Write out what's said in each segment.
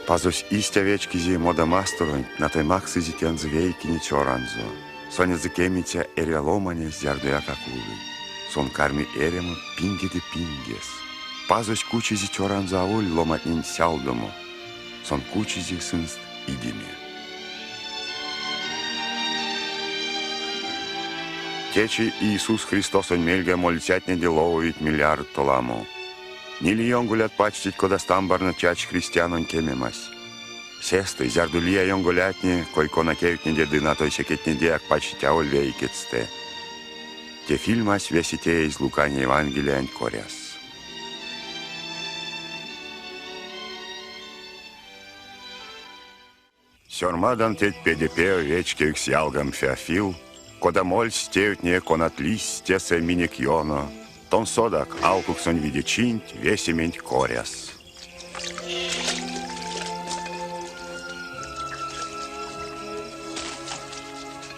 Пазось истя вечкизе модамасторонть, натой максызе тензэ вейкине цёранзо. Сонензэ кемиця эрьва ломанесь зярдояк а кулы. Сон карми эрямо пингеде пингес. Пазось кучизе цёранзо аволь ломантнень сялдомо, сон кучизе сынст идеме. Течи Иисус Христосонь мельга молицятнеде лововить миллиардто ламо. Ниле ёнголят пачтить, кода стамбарнэ чачсь христианонь кемемась. Сестэ, зярдо лия ёнголятне, кой-кона тевтнеде ды натой секетнедеяк пачтить аволь вейкетьстэ. Те фильмась весе теезь Лукань Евангелиянть коряс. Сёрмадан теть педе-пев вечкевикс ялгам Феофил, кода мольсть тевтне, конат лиссть тесэ минек ёно, тон содак алкуксонь видечинть весементь коряс.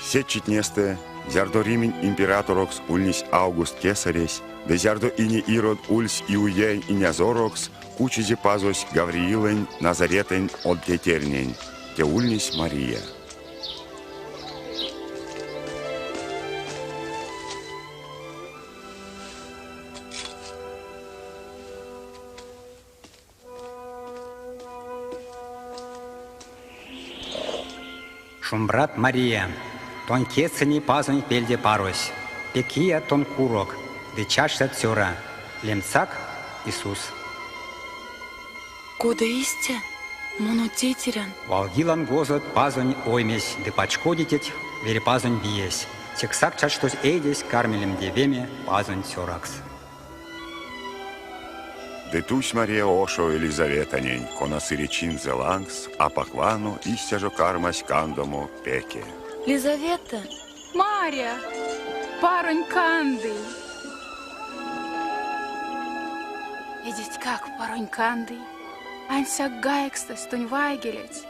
Сеть читнестэ, зярдо Римень императорокс ульнесь Август кесаресь, ды зярдо ине Ирод ульсь Иудеянь инязорокс, Кучизе Пазось Гавриилэнь Назаретэнь од тейтернень, те ульнесь Мария. Шумбрат, Мария! Тонь кецни Пазонь пельде парось. Пекия тон курок, ды чачтат цёра. Лемцак Иисус. Кода истя? Мон од тейтерян. Валги лангозот Пазонь оймесь ды пачкоди теть Верепазонь виесь. Сексак чачтозь эйдесь карми лемдевеме Пазонь цёракс. Ды тусь Мария ошов Елизаветанень, кона сыречинзэ лангс, апак вано, истя жо кармась кандомо пеке. Лизавета! Маря! Паронь кандый! Эдитькак паронь кандый, ансяк гайгстась тонь вайгелеть.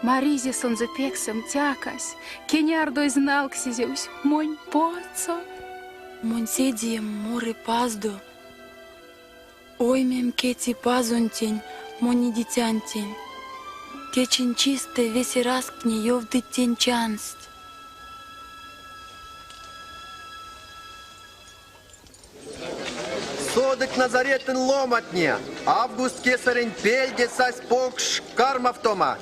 Маризе сонзэ пексэм тякась, кенярдозь налксезевсь монь потсо. Монь седеем моры Паздо, Оймем кеци Пазонтень, монь идицянтень. Течинь чистэ весе раськтне ёвтыть тень чансть. Содыть Назаретэнь ломантне, Август кесарень пельде сась покш кармавтома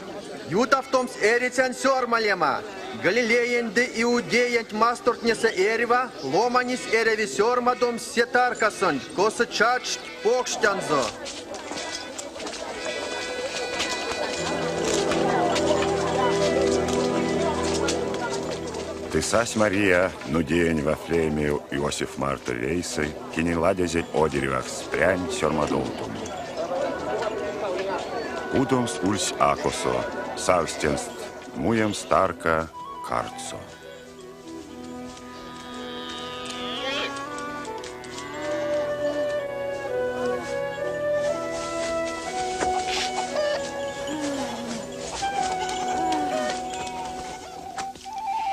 ютавтомс эрицянь сёрмалема. Галилеянь ды Иудеянть мастортнэсэ эрьва ломанесь эряви сёрмадомс се таркасонть, косо чачсть покштянзо. Ды сась Мария Нудеень Вафлеемев Иосиф марто вейсэ, кинень ладязель одирьвакс прянь сёрмадовтомо. Удомс ульсь а косо, савсь тенст муемс тарка кардсо.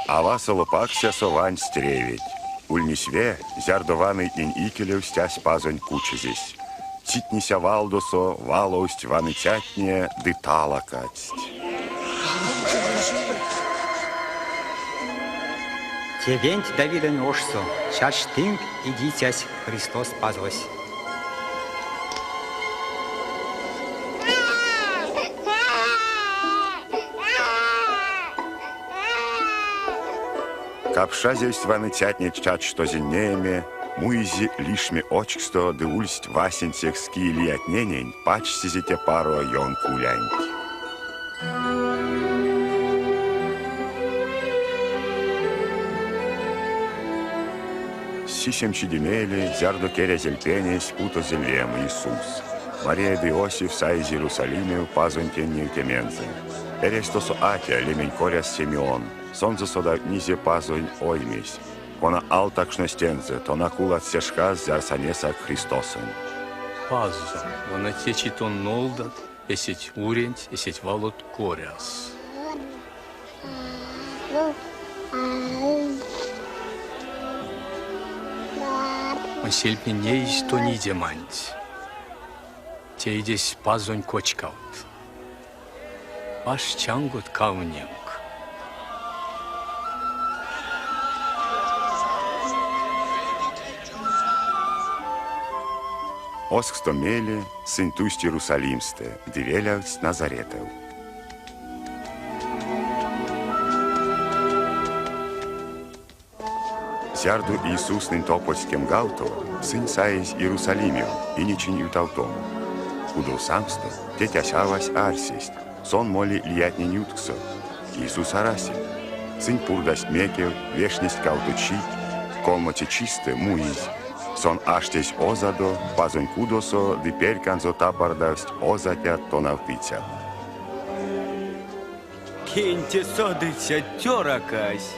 Авасоло паксясо вансть реветь. Ульнесь ве, зярдо ваныйтнень икелев стясь Пазонь кучозесь. Цитнися валдосо валовсть ваныцятне ды талакадсть. Тевенть Давидэнь ошсо чачсь тынк идицясь Христос Пазось. Капшазевсть ваныцятне чачтозень нееме, муизе лишме очксто ды ульсть васенцекс ки лиятненень пачтизе те паро ён кулянть. Сисем чиде мейле, зярдо керязель пенесь, путозель лем Иисус. Мария ды Иосиф саизь Иерусалимев Пазонтень невтемензэ. Эрясь тосо атя, лемень коряс Симеон. Сонзэ содавтнизе Пазонь оймесь, кона алтакшнось тензэ, тона кулат се шкас, зярс а несак Христосонь. Пазом, вана течи тон нолдат эсеть уренть, эсеть валот коряс. Сельтне неизь тонь идеманть, те идесь Пазонь кочкавт. Пазчангодт кавненк! Озксто мейле сынь тусть Иерусалимстэ ды велявтсть Назаретэв. Зярдо Иисуснэнь топодсть кемгавтово, сынь саизь Иерусалимев инечинь ютавтомо. Кудов самсто тетясь-авась арсесть, сон моли лиятнень ютксо. Иисус арасель. Сынь пурдасть мекев, вешнесть кавто чить, колмоце чистэ муизь. Сон аштесь озадо Пазонь кудосо ды перьканзо тапардавсть озатят тонавтыцят. Кинь те содыця цёракась?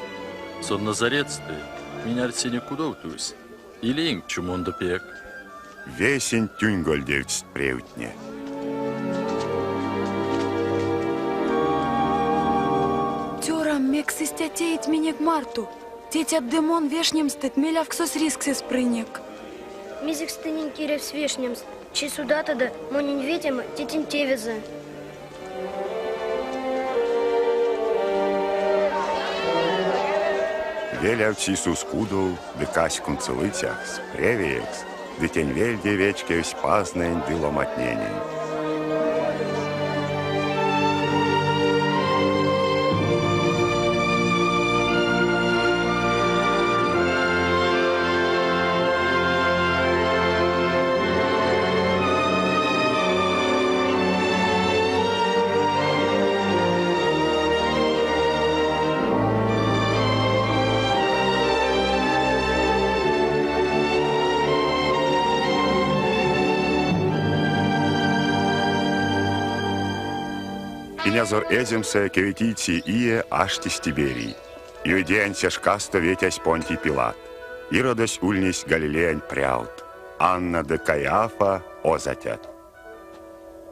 Сон Назаретстэ, минь арсинек кудов тусь. Илинк чумондо пек. Весень тюньгольдевтсть превтне. Цёрам, мекс истя теить минек марто? Тетят ды мон вешнемстэть мелявксос-ризксэс прынек. Мезекс тыненк эрявсь вешнемс? Чи содатадо, монень ветямо тетянь тевезэ. Велявтсь Иисус кудов ды кассь кунсолыцякс, превеекс, ды тень вельде вечкевсь Пазнэнь ды ломатненень. Инязор эземсэ кеветийце ие аштесь Тиберий. Иудеянь се шкасто ветясь Понтий Пилат. Иродось ульнесь Галилеянь прявт. Анна ды Каиафа озатят.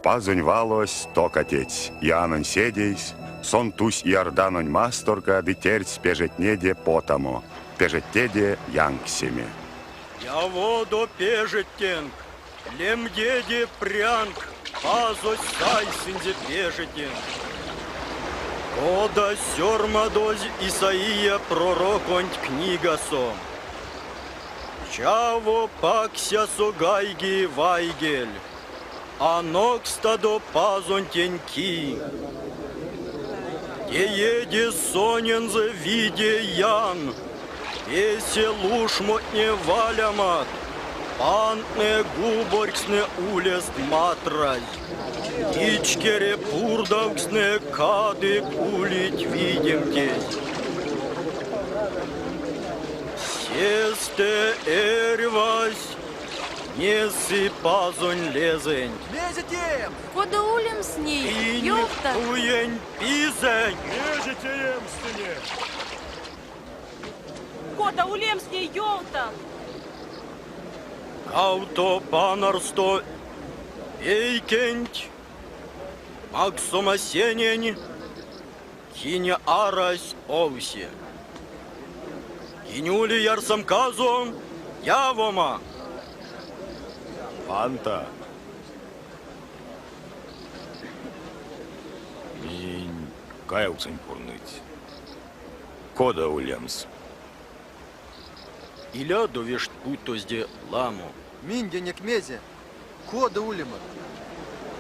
Пазонь валось токатетсь Иоаннонь седейс, сон тусь Иорданонь масторга ды тердсь пежетнеде потамо, пежеттеде янксеме. Яводо пежеттенк, лемдеде прянк, Пазось сайсынзе пежетенк. Кода сёрмадозь Исаия пророконть книгасо. Чаво паксясо гайги вайгель, анокстадо Пазонтень ки. Тееде сонензэ виде ян, весе лушмотне валямат, пантнэ губорькстнэ улест матразь. Кичкере пурдавкстнэ кадык улить видемтезь. Сестэ эрьвась несы Пазонь лезэнть. Мезе теемс? Кода улемс ней, ёвтак. Туень пизэнть. Мезе теемс тенек? Кода улемс ней, ёвтак. Кавто панарсто вейкенть максома сенень, Кинь арась овсе. Кинь ули ярсамказо, явома. Ванта. Минь каявксонть пурныть. Кода улемс? Илядо вешть путозде ламо. Минденек мезе? Кода улема?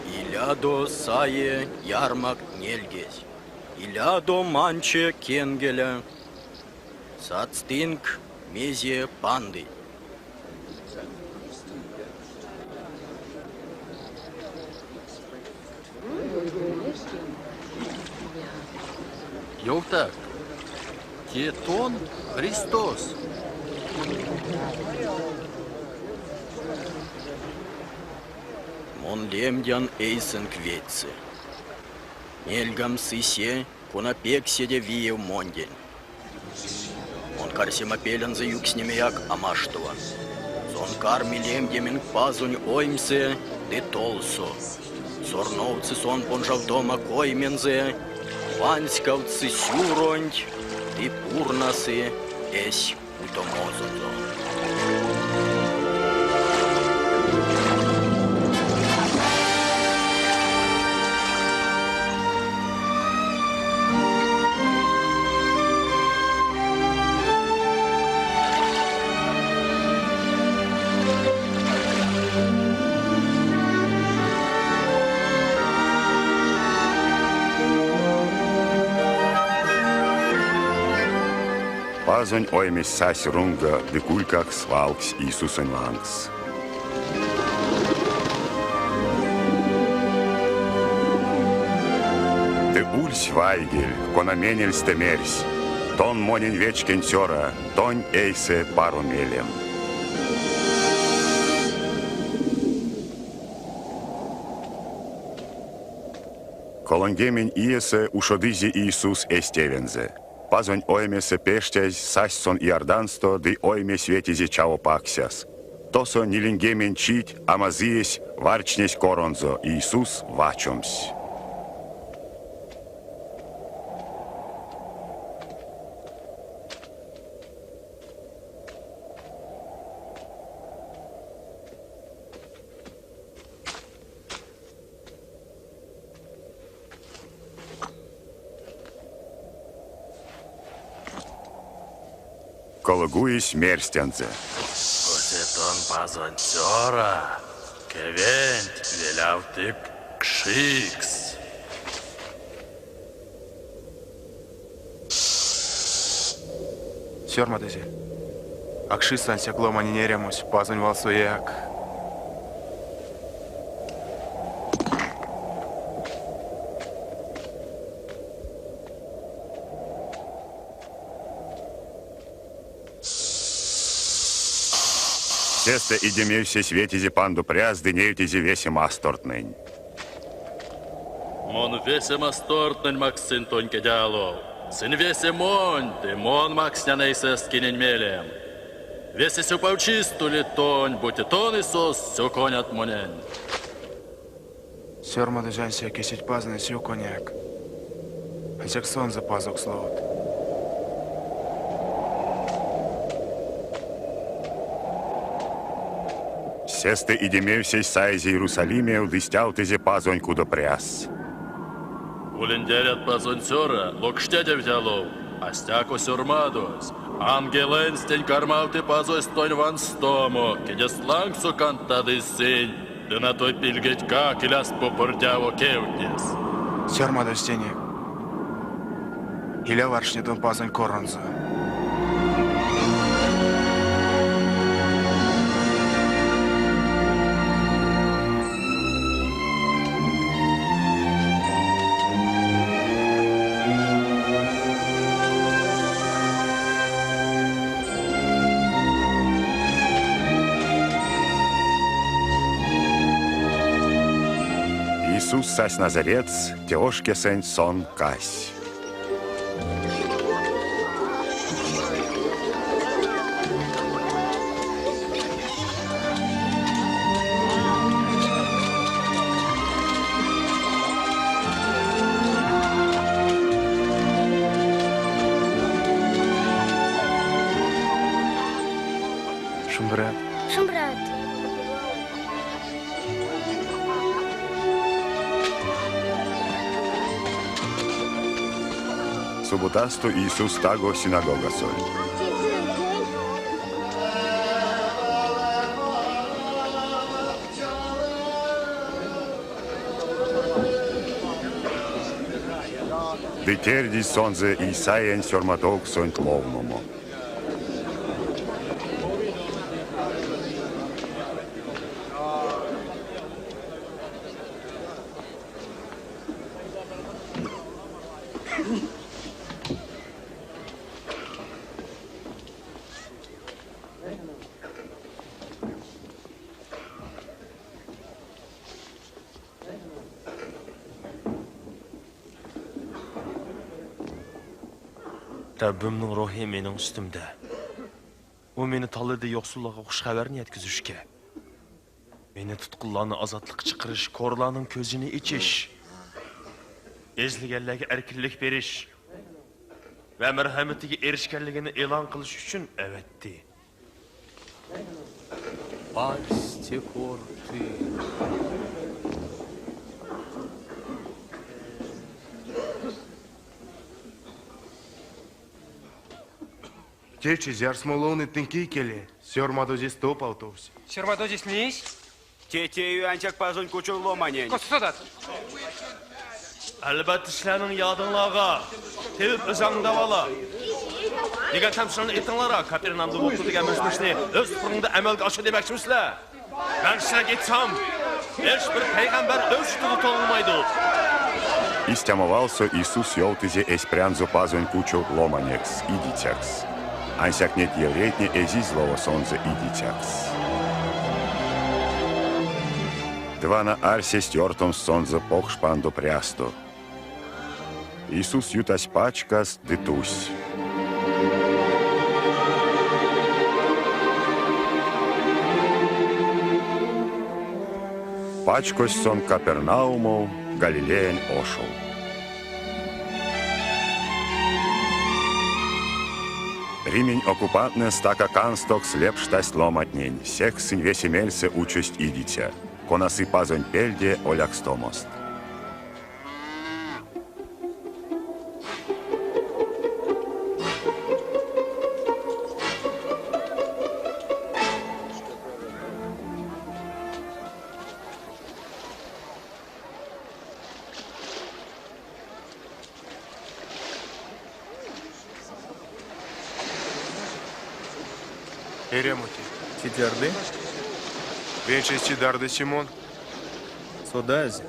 Илядо сае ярмакт нельгезь, илядо манче кенгеля. Сацтынк, мезе пандыть. Ёвтак, те тон, Христос? Мон лемдян эйсэнк ведьсэ. Мельгам сы се, кона пек седе виев мондень. Мон карсемапелензэ юкснемеяк а маштован. Сон карми лемдеменк Пазонь оймсэ ды толсо. Сорновтсы сон понжавтома коймензэ, ванськавтсы сюронть ды пурнасы эсь утомозонзо. Пазонь оймесь сась рунго ды гулькакс валгсь Иисусонь лангс. Ды ульсь вайгель, кона менельстэ мерсь: Тон монень вечкень цёра, тонь эйсэ паро мелем. 30 иесэ ушодызе Иисус эсь тевензэ. Пазонь оймесэ пештязь сась сон Иордансто ды оймесь ветизе чаво паксяс. Тосо ниленьгемень чить амазыесь варчнесь коронзо, Иисус вачомсь. Калгуесь мерсь тензэ. Бути тон Пазонь цёра, кевенть велявтык кшикс. Сёрмадозель. А кшись ансяк ломанень эрямось, Пазонь валсояк. Сестэ идемевсесь ветизе пандо пряс ды невтизе весе мастортнэнь. Мон весе мастортнэнь макссынь тонь кедь алов. Сынь весе монь, ды мон макснян эйсэст кинень мелем. Весе сюпавчист ули тонь, бути тон, Иисус, сюконят монень. Сёрмадозь ансяк эсеть пазнэ сюконяк, ансяк сонзэ пазокс ловт. Сестэ идемевсесь саизе Иерусалимев ды стявтызе Пазонь кудо пряс. Улиндерят Пазонь цёра, локштядя алов, а стяко сёрмадозь. Ангелэнстэнь кармавты Пазось тонь ванстомо, кедест лангсо кандтадызь сынь, ды натой пильгетькак иляст пупордяво кевтнес. Сёрмадозь тенек, иля варштне тон Пазонь коронзо. Иисус сась Назаретс, те ошкесэнть сон кассь. Шумбрат. Шумбрат. Субутасто Иисус таго синагогасоль. Ды тердизь сонзэ Исаиянь сёрмадовксонть ловномо. Раббимниң روھى مېنىڭ ئۈستۈمدە. ئۇ مېنى تاللىدى يوقسۇللارغا خۇش خەۋەرنى يەتكۈزۈشكە. مېنى تۇتقۇنلارنى ئازادلىققا چىقىرىش، كورلارنىڭ كۆزىنى ئېچىش، ئېزىلگەنلەرگە ئەركىنلىك بېرىش ۋە مەرھەمىتىگە ئېرىشكەنلىكىنى ئېلان قىلىش ئۈچۈن ئەۋەتتى. Парсте корты. Течи зярс мон ловнынь тынк икеле, сёрмадозесь топавтовсь. Сёрмадозесь мейсь? Те тееви ансяк Пазонь кучозь ломаненть. Косто содат? ئەلۋەتتە سىلەرنىڭ يادىڭلارغا تېۋىپ ئۆزى ئاڭداۋالا. Degan tamsilni aytinglar, Kapernaumda bo'pti degan mish-mishni o'z tuprog'ingda amalga oshir demoqchimisizlar? Man sizlarga aytsam, hech bir payg'ambar o'z yurtida tug'ilmaydi. Истямо валсо Иисус ёвтызе эсь прянзо Пазонь кучовт ломанекс, идицякс. Ансяк неть еврейтне эзизь лово Сонзэ идицякс. Ды вана арсесть ёртомс Сонзэ покш пандо прясто. Иисус ютась пачкаст ды тусь. Пачкодсь сон Капернаумов, Галилеянь ошов. Римень оккупантнэ стака канстокс лепштясть ломантнень, секс сынь весе мельсэ учость идиця, кона сы Пазонть пельде олякстомост. Эрямо теть. Цидярды? Венчесь цидярды, Симон? Содазь.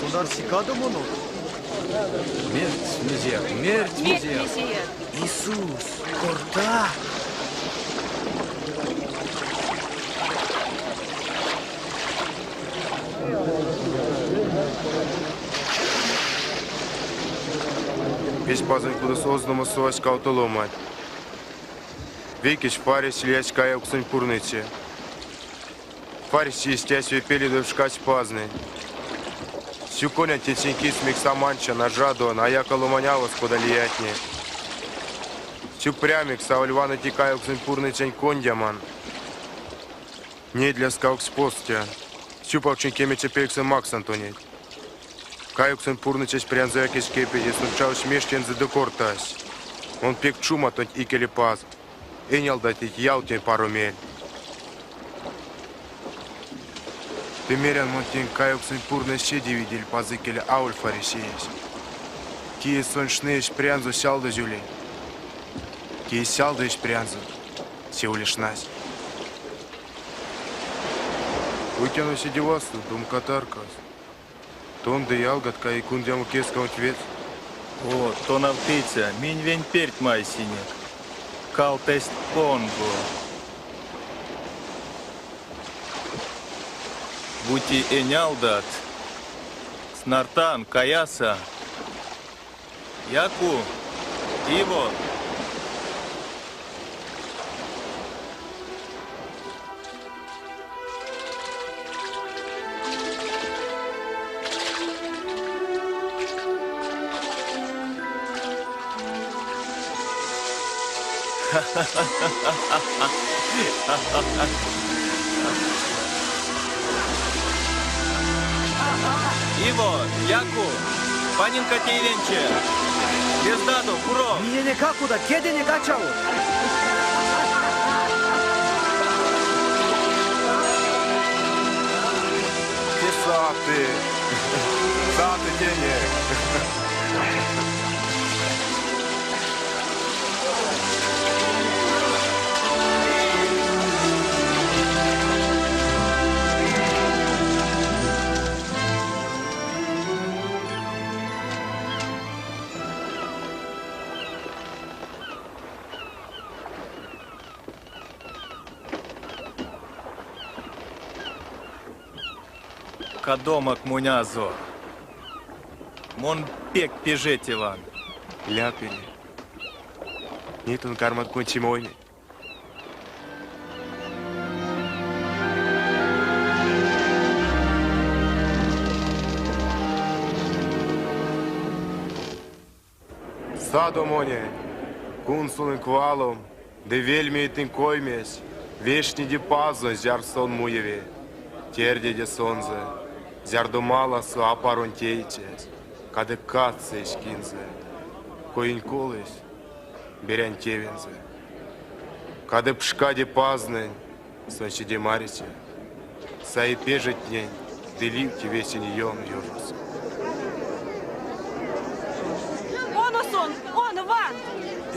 Сон арси кадомонок? Мерть, мезеяк, мерть, Мерть, мезеяк. мезеяк. Иисус, кортак! Весть Пазонь кудос озномо совасть кавто ломанть. Вейкесь фарисей, лиясь каявксонь пурныця. Фарисеесь стясь ве пеле ды пшкадсь Пазнэнь: Сюконян теть сень кис, мекс а манчан, а жадован, а якан ломань авас, кода лиятне. Сюкпря, мекс аволь вана те каявксонь пурныцянть кондяман. Недляс кавксть постян. Сюпавчинь кемеце пельксэм максан тонеть. Каявксонь пурныцясь прянзояк эзь кепеде, сон чавсь мештензэ ды кортась: Мон пек чума тонть икеле, Паз, энялдан теть, явт тень паро мель. Ды мерян мон тенк, каявксонь пурнызь седе видель Паз икеле аволь фарисеесь. Кие сонсь шны эсь прянзо, сялдозь ули. Кие сялды эсь прянзо, се ули шназь. Уйтяно седе васов, домка таркас. Тон ды ялгат каик кундямо кескавонть ведьс. О, тонавтыця, минь вень перть майсинек. Калт эзть понго. Бути энялдат, снартан, каяса. Яку, Иво. Иво, Яку, панинка те венче. Лездадо, курок. Миненекак удат, кеденек а чавот. Те саты. Саты тенек. Кадомак монь азор. Мон пек пежетеван. Иля пеле. Ней тон кармат кундсеме ойметь. Садо монень, кунсолынк валом, ды вельми тынк оймесь, вешниде Пазонть, зярс сон муеви, тердеде Сонзэ, зярдо маласо апаронь теицясь, кадык кадсы эсь кинзэ, коень колызь берянь тевензэ. Кадык пшкади Пазнэнь, сон седе мариця, саи пежеттнень ды ливти весень ён ёжос.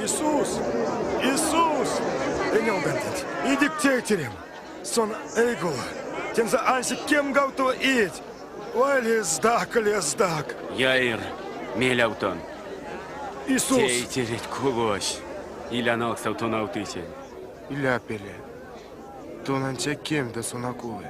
Иисус! Иисус! Энялдан тенть, идик тейтерем. Сон эйкулы. Тензэ ансяк 18 иеть. Вай, лездак, лездак. Яир, мелявтан. Иисус! Тейтереть кулось. Иля налксав тонавтыцянть. Иля пеле. Тон ансяк кемть ды сон а кулы.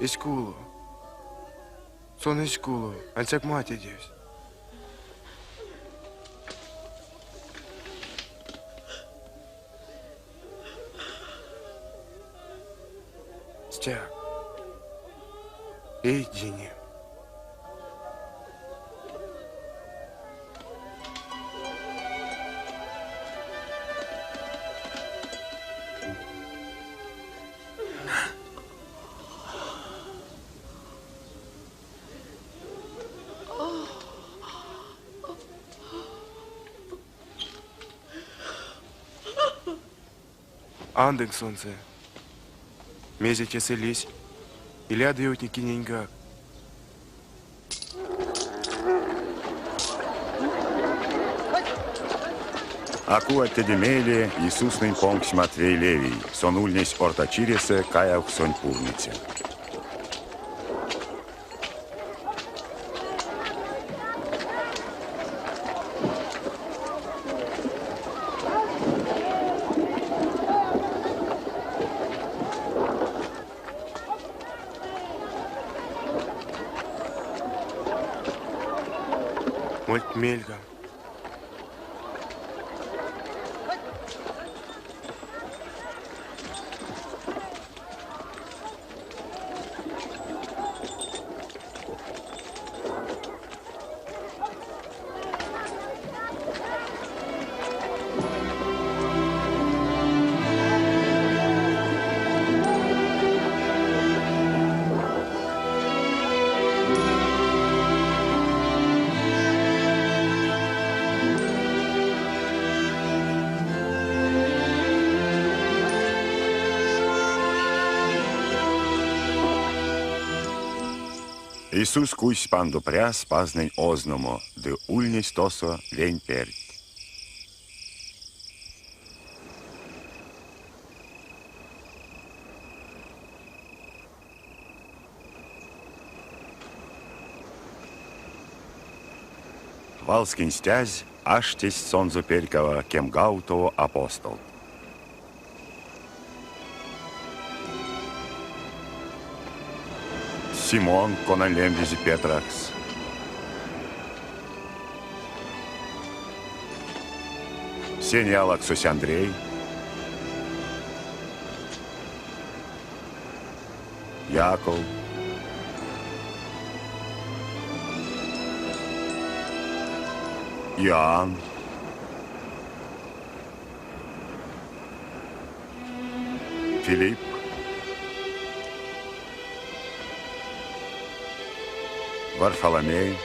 Эзь куло. Сон эзь куло, ансяк матедевсь. Стяк. Эйдинем. Андынк сонзэ. Мезе тесэ лиссь, илядо ёвтне киненьгак. А кувать теде мейле Иисуснэнь понгсь Матвей Левий, сон ульнесь орта чиресэ каявксонь пурныця. Мольть мельгам. Иисус куйсь пандо пряс Пазнэнь озномо, ды ульнесь тосо вень перть. Валскень стязь, аштесть сонзэ перькава 20 апостолт. Симон, конань лемдизе Петракс. Сень ялаксось Андрей. Яков. Иоанн. Филипп. Варфоломей.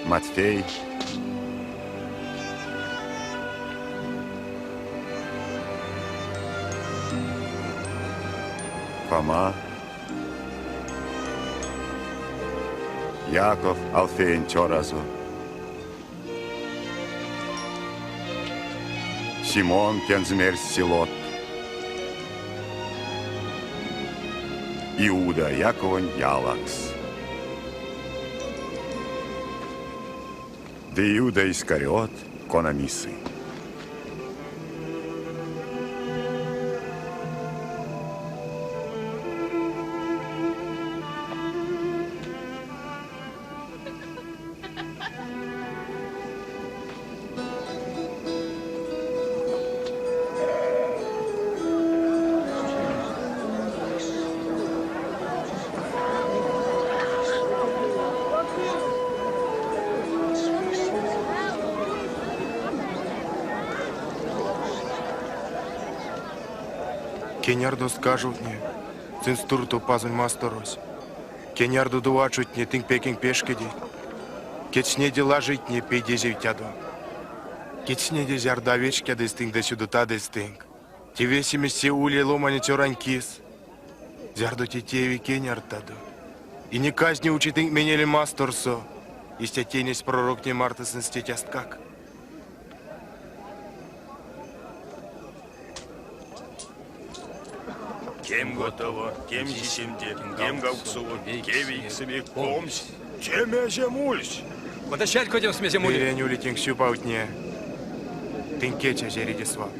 Матфей. Фома. Яков Алфеень цёразо. Симон, тензэ мерсть Силот. Иуда, Яковонь ялакс. Ды Иуда Искариот, кона мисы. Кенярдост кажовтне, сынст туртов Пазонь масторось. Кенярдодо вачотне тынк пекенк пешкедить. Кецнеде лажийтне, пейдезевтядо. Кецнеде, зярдо а вечктядызь тынк ды сюдотадызь тынк. Те весемесь се ули ломанень цёрань кис. Зярдо те тееви кенярдтадо. Ине казне учи тынк менелень масторсо. Истя тейнесть пророктне марто сынст тетясткак. Кемготово, кемзисемде, кемгавксово, кевейксэве, 20. Те мезе мольсь? Кода чарькодемс мезе моли? Берянь ули тенк сюпавтне. Тынк кедьс а эриде свал.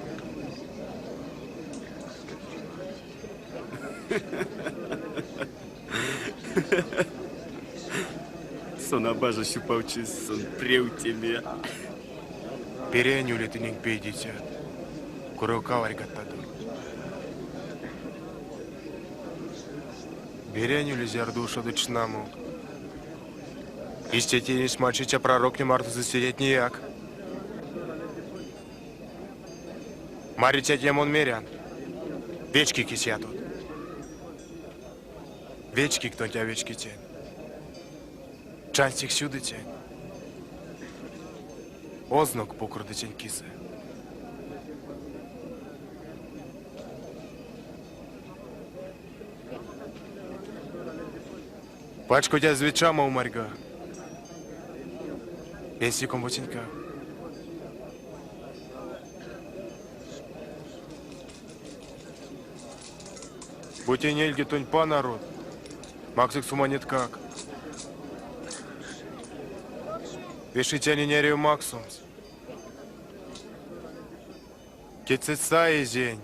Сон а бажи сюпавчис, сон превтеме. Берянь ули тыненк пейдицят. Курок аварьгадтадо. Берянь ули, зярдо ушодыть шнамо. Истя тейнесть манчиця пророктне марто сынст тетятнеяк. Марицятне мон мерян, вечкик ятот. Вечкик тонть а вечкицянть. Чанстик сюдыцянть. Ознок покордыцянть кисэ. Пачкодязь ведь чама умарьга. Венстик омбоцентькак. Бути нельги тонь панарот, максык суманетькак. Вешицянень эряви максомс. Кедьсэть саезенть,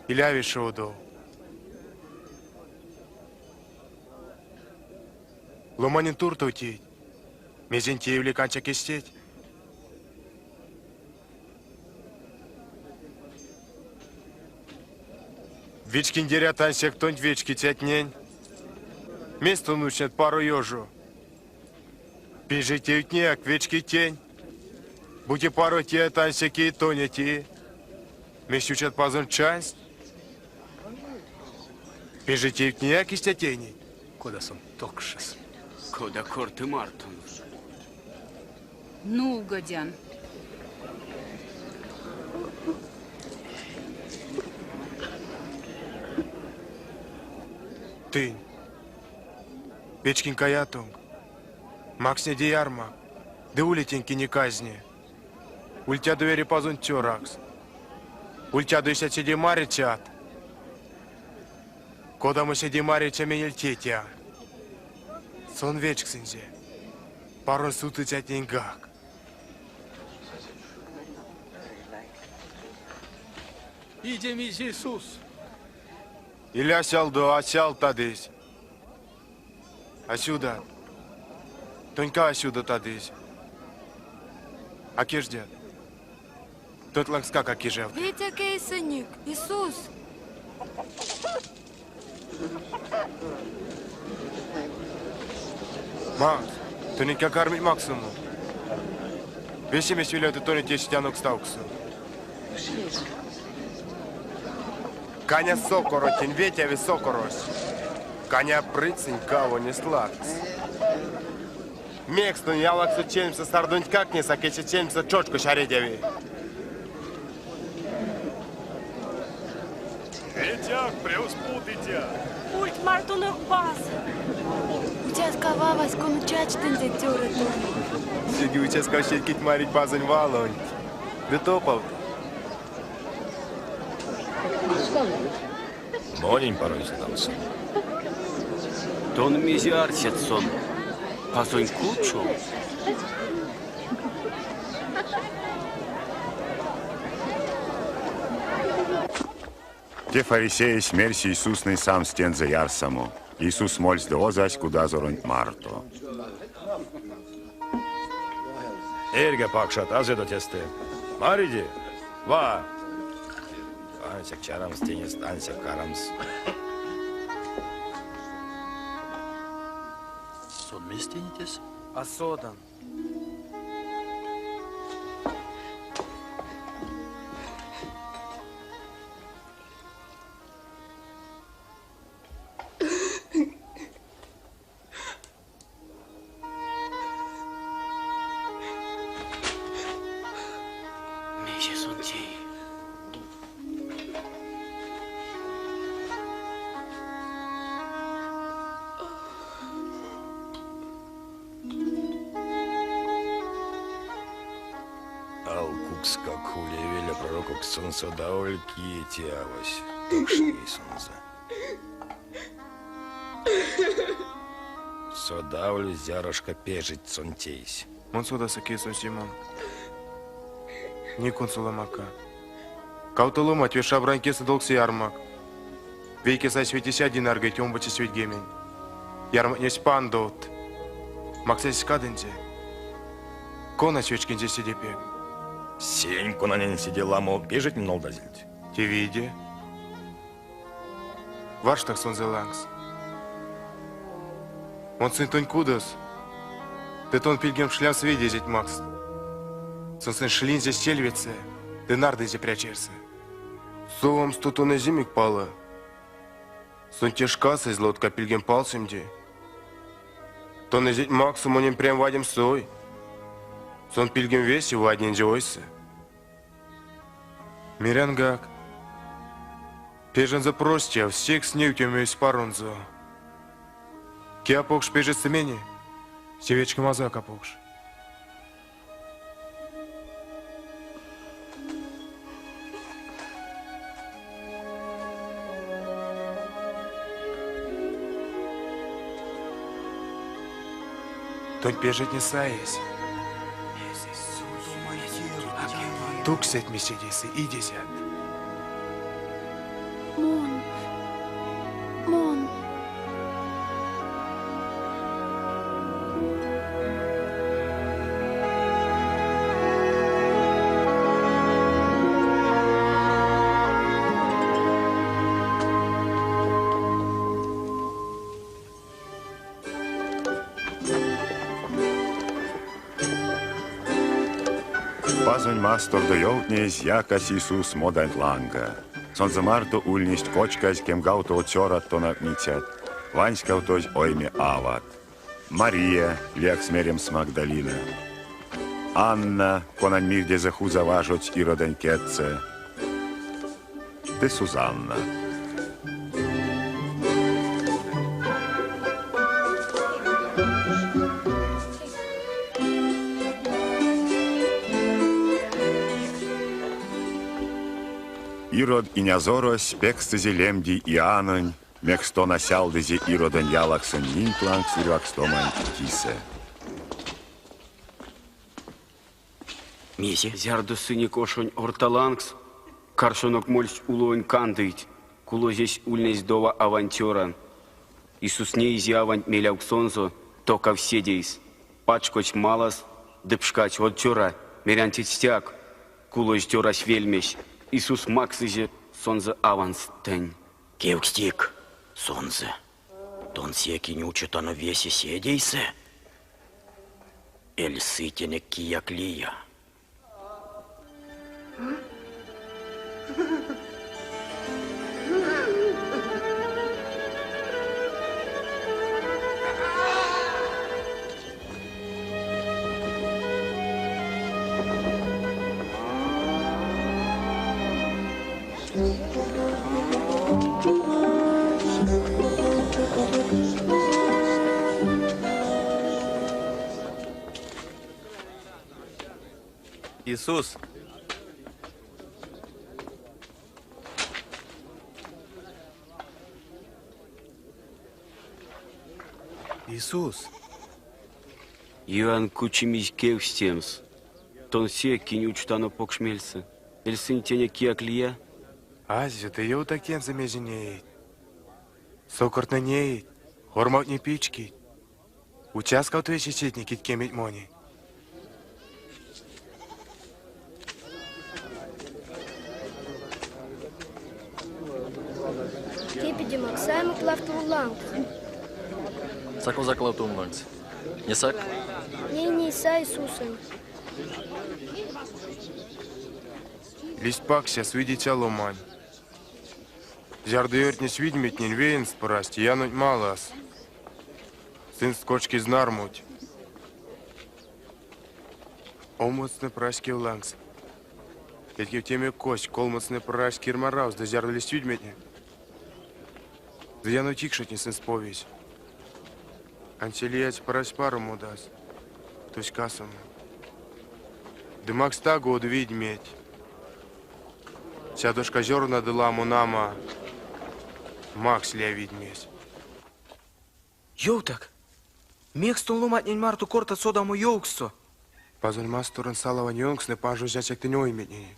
иля веше одов. Ломанень туртов тейть, мезень теевлик ансяк эстеть. Вечкиндерят ансяк тонть вечкицятнень. Мезть тон учнят паро ёжо? Пежетевтнеяк вечкить тень. Бути паро теят ансяк и тонеть и. Мезть учат Пазонть чансть? Пежетевтнеяк истя тейнить. Кода сон токшесь? Кода корты мартон? Нулгодян. Тынь, вечкинька ятонк, макснеде ярмак, ды ули тенк ине казне. Ультядо Верепазонть цёракс. Ультядо истят седе марицят, кодамо седе мариця менель тетя. Сон вечксынзе паронь сутыцятненьгак. Идемизь Иисус! Иля сялдо, а сялдтадызь. А сюдат. Тонька а сюдотадызь. А кеждят. Тонть лангскак а кежиявтыть. Ветяк эйсэнек, Иисус! Макс, тонетькак а кармить максомо. Весемесь велявты тонеть эсь анокставкссо. Каня сокоронтень ветяви сокорось. Каня прыть сынь кавонест лангс. Мекс тонь ялаксот ченьксэ сардонтькак несак, эче ченьксэ чочкось а редяви. Ветяк, превс путыця! Ульть мартонок, Паз! Уцяскав авась, кона чачтынзе цёра тонь. Седе уцяскав сеть, кить марить Пазонь валонть ды топавтыть. Монень паро содамс. Тон мезе арсят сон? Пазонь кучо? Те фарисеесь мерсь Иисуснэнь самс тензэ ярсамо. Иисус мольсь ды озась кудазоронть марто. Эрьга, пакшат, азедо тестэ. Мариде? Ва! Ансяк чарамс тенест, ансяк карамс. Сон мезть тейни тесэ? А содан. Секскак улевель прорококс сон содаволь, кие те авась, токши эйсэнзэ. Содаволь, зярошка пежетть сон тейсь. Мон содаса, кие сон, Симон. Ней кунсоломака. Кавто ломанть ве шабрань кедьсэ долкс ярмак. Вейке сайсь ветесядт динар, омбоцесь ведьгемень. Ярмактнесь пандовт. Максызь кадынзе. Конась вечкинзе седе пек? Сень, конанень седе ламо пежетть нолдазельть. Те виде. Варштак сонзэ лангс. Мон сынь тонь кудос, ды тон пильгем шлямс ведь эзить макст. Сон сынь шлинзе сельведьсэ ды нардынзе прячерьсэ. Совамсто тон эзимик палы. Сон те шкас эзь лотка пильгем палсемде. Тон эзить максо монень прям вадемс ой. Сон пильгем весе ваднинзе ойсэ. Мерянгак, пежензэ простяв, секс невтемесь паронзо. Ки а покш пежетьстэ мени, се вечкемазояк а покш. Тонь пежетне саезь. Тук сэтьме седейсэ идезят. Мон, мон. Пазонь мастордо ёвтнезь якась Иисус моданть ланга. Сонзэ марто ульнесть кочказь кемгавтово цёрат тонавтницят, ванськавтозь ойме ават. Мария, лиякс меремс Магдалина, Анна, конань мирдезэ Хуза важодсь Иродонь кедьсэ, ды Сусанна. Ирод инязорось пекстызе лемди Иоаннонь, мекс тона сялдызе Иродонь ялаксонь нинть лангс урьвакстоманть кисэ. Мезе? Зярдо сынек ошонь орта лангс, каршонок мольсть улонь кандыйть, кулозесь ульнесь дова авань цёра. Иисус неизе аванть мелявксонзо, токавсь седейс, пачкодсь малас ды пшкадсь од цёра, мерян теть стяк! Кулозь цёрась вельмесь, Иисус максызе сонзэ аванстэнь. Кевкстик сонзэ, тон се, кинь учотано весе седейсэ? Эль сы тенек кияк лия. Иисус! Иисус! Иоанн кучимизь кевкстемс. Тон се, кинь учтано покш мельсэ. Эль сынь тенек кияк лия? Азё ды ёвтак тензэ мезе неить. Сокортнэ неить, орматне пичкить. Уцяскавт весе сетне, кить кемить монень. Кепедемак, саемак лавтов лангс. Сак озак лавтовом лангс. Несак? Ней неса Иисусонь. Лиссь паксяс видиця ломань. Зярдо ёртнесь видьметнень, веенст прасть янонть малас. Сынст кочкизь нармунть. Омбоцтнэ прасть кев лангс. Ведьгевтеме коськ, колмоцтнэ прасть кирмаравс ды зярдо лиссть видьметне, зыянов тикшетне сынст повизь. Ансяк лиясь прась паро модас, тусь касомо. Ды максь таго од видьметь. Сядошка зёрна ды ламо нама максь лия видьмесь. Ёвтак, мекс тон ломантнень марто кортат содамо ёвкссо? Пазонь масторонь салавань ёнкстнэ панжозь ансяк тынь ойметненень.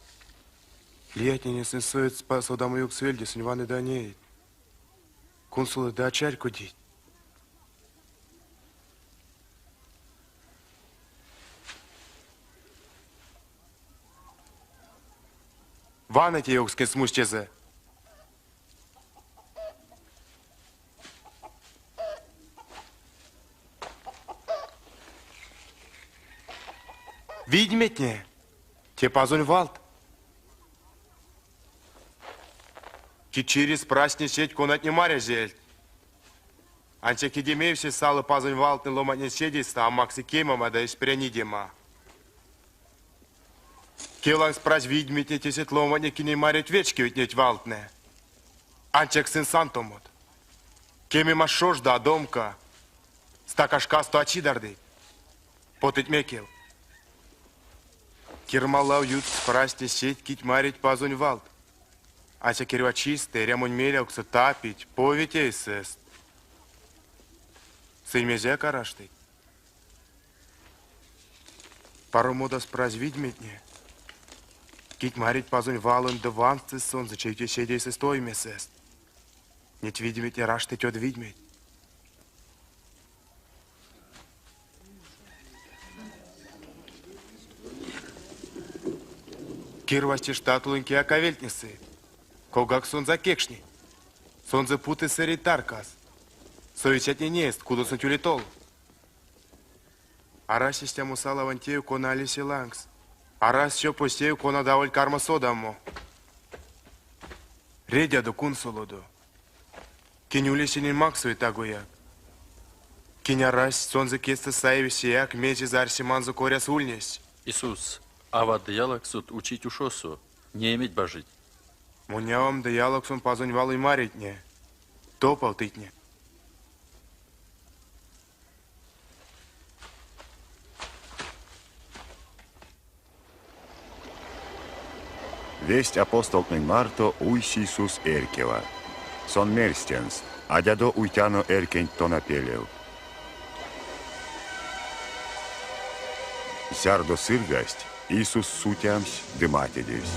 Лиятненень сынь сыть содамо ёвкс вельде, сынь ваныть ды а неить. Кунсолыть ды а чарькодить. Вана те ёвкскенть смустезэ. Видьметне, те пазонь валт. Ки чирес прасть сеть, конатне марязельть. Ансяк идемевсесь салы пазонь валтнэ ломантнень седейстэ, а максы кемема ды эсь прянь идема. Ки лангс празь видьметне тесэть ломантне, кинень марить вечкевить неть валтнэ. Ансяк сынь сантомот. Кемема шожда, домка. Стака шкасто а цидярдыть. Потыть мекев. Кирмалав юткс прасть сеть, кить марить пазонь валт. Ансяк эрьва чистэ эрямонь мелявксо тапить, повить эйсэст. Сынь мезеяк а раштыть. Паро модас празь видьметне, кить марить пазонь валонть ды ванстызь сонзэ чевте седейсэст оймесэст. Неть видьметне раштыть од видьметь. Кирвазти штатолонь кияк а вельтнесы. Ковгак сонзэ а кекшни. Сонзэ путы сэрей таркас. Совицятне неест, кудосонть ули тол. Арась истямо салавань тев, кона лиси лангс. Арась чопось тев, кона аволь карма содамо. Редядо, кунсолодо. Кинь ули сенень максови тагояк. Кинь арась, сонзэ кедьстэ саеви сеяк, мезе арсеманзо коряс ульнесь. Иисус, ават ды ялаксот учить ушосо, нееметь бажить. Монь авам ды ялаксом Пазонь валонь маритне, топавтыйтне. Весть апостолтнэнь марто уйсь Иисус эрькева. Сон мерсь тенст: Адядо уйтяно эрькенть тона пелев. Зярдо сыргасть, Иисус сутямсь ды матедевсь.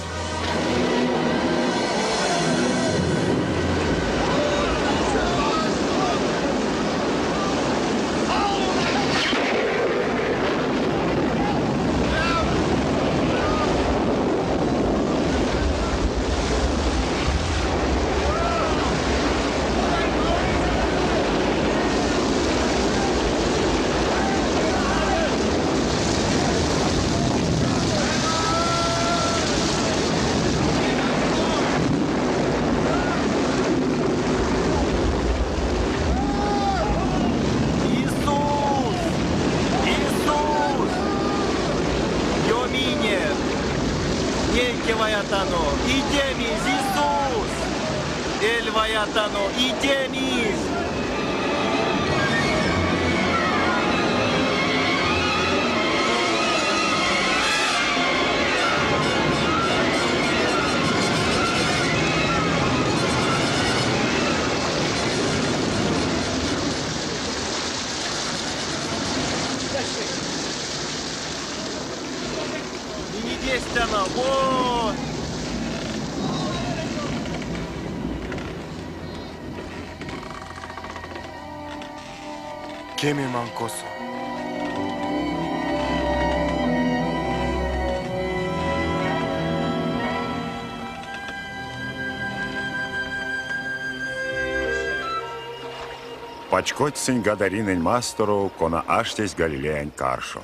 Иисус! Иисус! Ёминек! Нейке ваятано, идемизь, Иисус! Эль ваятано, идемизь! Минь вот! Кемемам косо? Пачкодсть сынь Гадаринэнь масторов, кона аштесь Галилеянь каршо.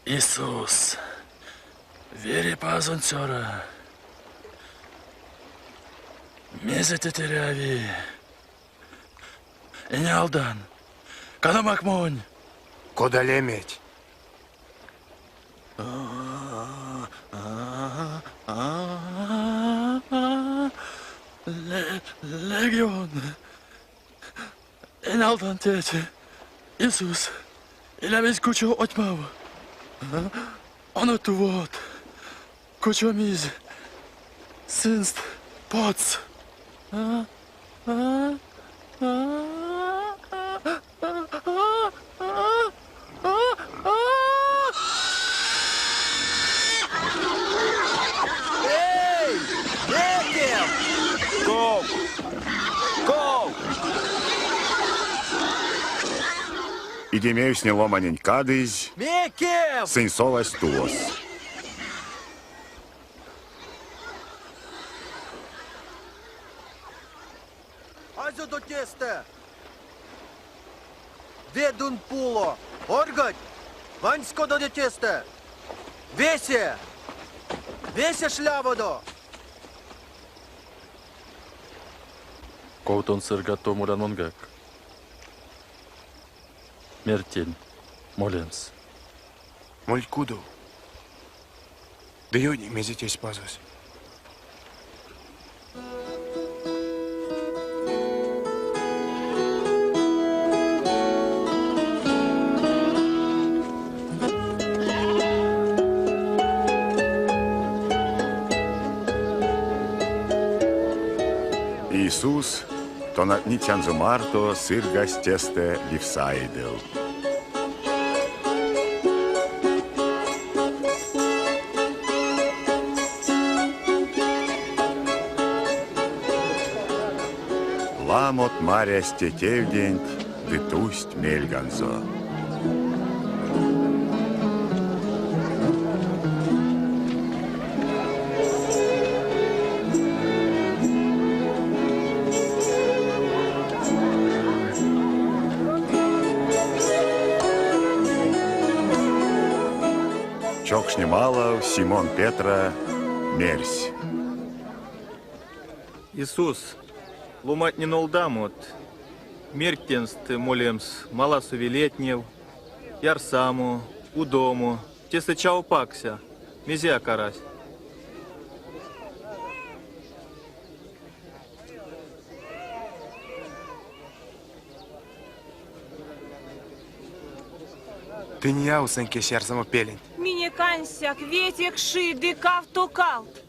Иисус, Верепазонь цёра. Мезе теть эряви? Энялдан, кадомак монь. Кода леметь? Легион. Энялдан теть, Иисус, илямизь кучо отьмав. Оно тувот, кучомизь сынст потс. Эй, мекев! Ков? Ков? Идемевсне ломаненть кадызь, Мекев! сынь совасть тувос. Азёдо тестэ! Ведунпуло! Оргодть! Ванськадодо тестэ! Весе! Весе шляводо! Ков тон сыргат, тов молян монгак. Мерть тень молемс. Мольть кудов. Ды ёвтнек, мезе тейсь Пазось. Иисус тонавтницянзо марто сыргась тестэ Вифсаидэв. Ламот марясть те тевденть ды тусть мельганзо. Чокшне малав Симон Петра мерсь. Иисус, ломантнень нолдамот, мерть тенст молемс маласо велетнев, ярсамо, удомо, тесэ чаво пакся, мезеяк арась. Тынь явсынк эсь ярсамопеленть. Минек ансяк вете кши ды кавто калт.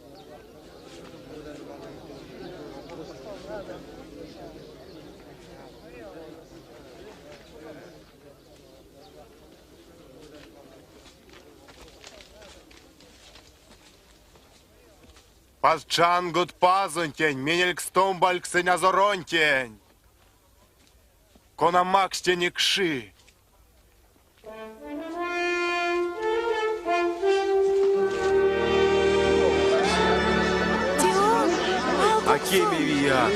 Пазчангот Пазонтень, менелькс томбальксэнь Азоронтень, кона макссь тенек кши. Те он, А кемевияк.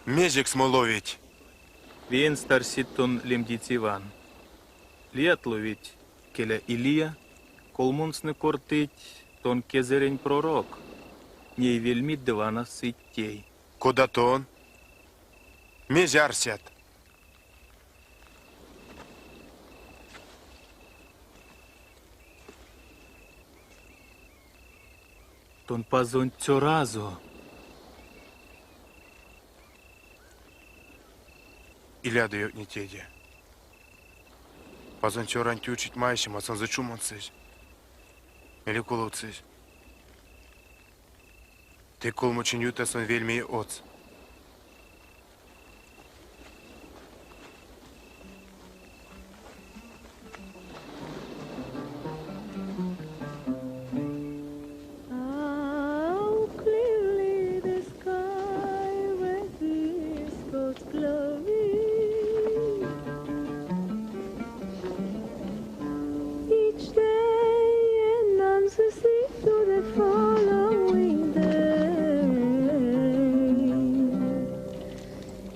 Мезекс ловить? Веенст арсить тон лемдить Иван. Лият ловить, келя Илия, колмонстнэ кортыть, тон кезэрень пророк. Ней вельмить ды вана сыть тей. Кода тон? Мезе арсят? Тон Пазонть цёразо. Илядо ёвтне теде. Пазонь цёранть учить майсема, сонзэ чумондсызь. Эли куловтсызь. Те колмо чинь ютазь сон вельми одс. How clearly the sky reveals God's glory. Each day announces it to the following day.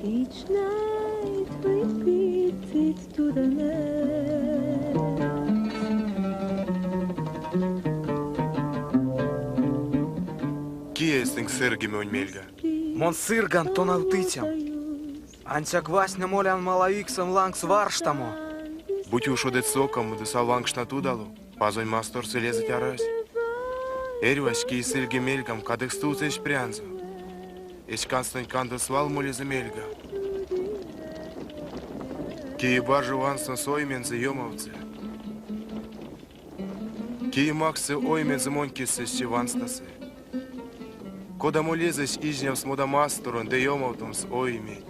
Each night repeats it to the next. Кие эйстэнк сырги монь мельга? Мон сырган, тонавтыцям. Ансяк васня молян малавиксэм лангс варштамо. Бути ушодыть сокамо ды салванкшнат удалов, Пазонь масторсо лезэть арась. Эрьвась, кие сырги мельгам, кадык стувтсы эсь прянзо. Эсь канстонть канды свал молезэ мельга. Кие бажи ванстомс оймензэ, ёмавтсы. Кие макссы оймензэ монь кисэ, се ванстасы. Кодамо лезэсь изнямс модамасторонть ды ёмавтомс ойметь?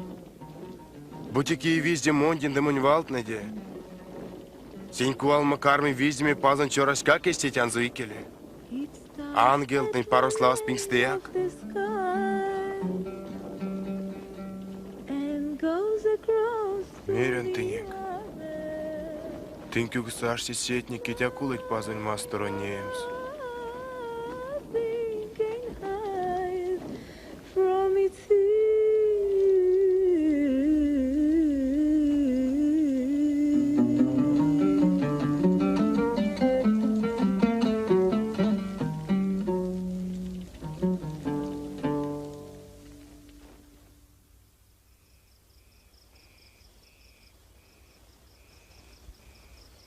Бути кие визди монтень ды монь валтнэде, сень кувалма карми виздеме Пазонь Цёраськак эсь тетянзо икеле, ангелтнэнь паро славаст пингстэяк. Мерян тенек, тынк ютксо аштить сетне, кить а кулыть Пазонь масторонь неемс.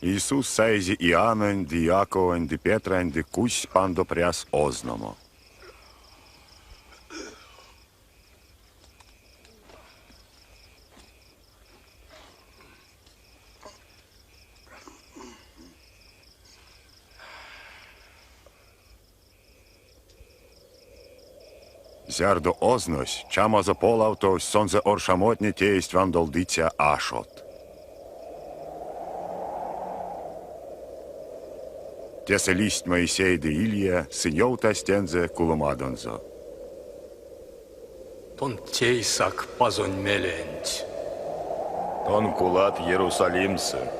Иисус саизе Иоаннонь ды Иаковонь ды Петрань ды кузсь пандо пряс озномо. Зярдо ознось, чамазо полавтовсь, сонзэ оршамотне тейсть вандолдыця ашот. Тесэ лиссть Моисей ды Илия, сынь ёвтасть тензэ куломадонзо. Тон тейсак Пазонь меленть. Тон кулат Ерусалимсэ.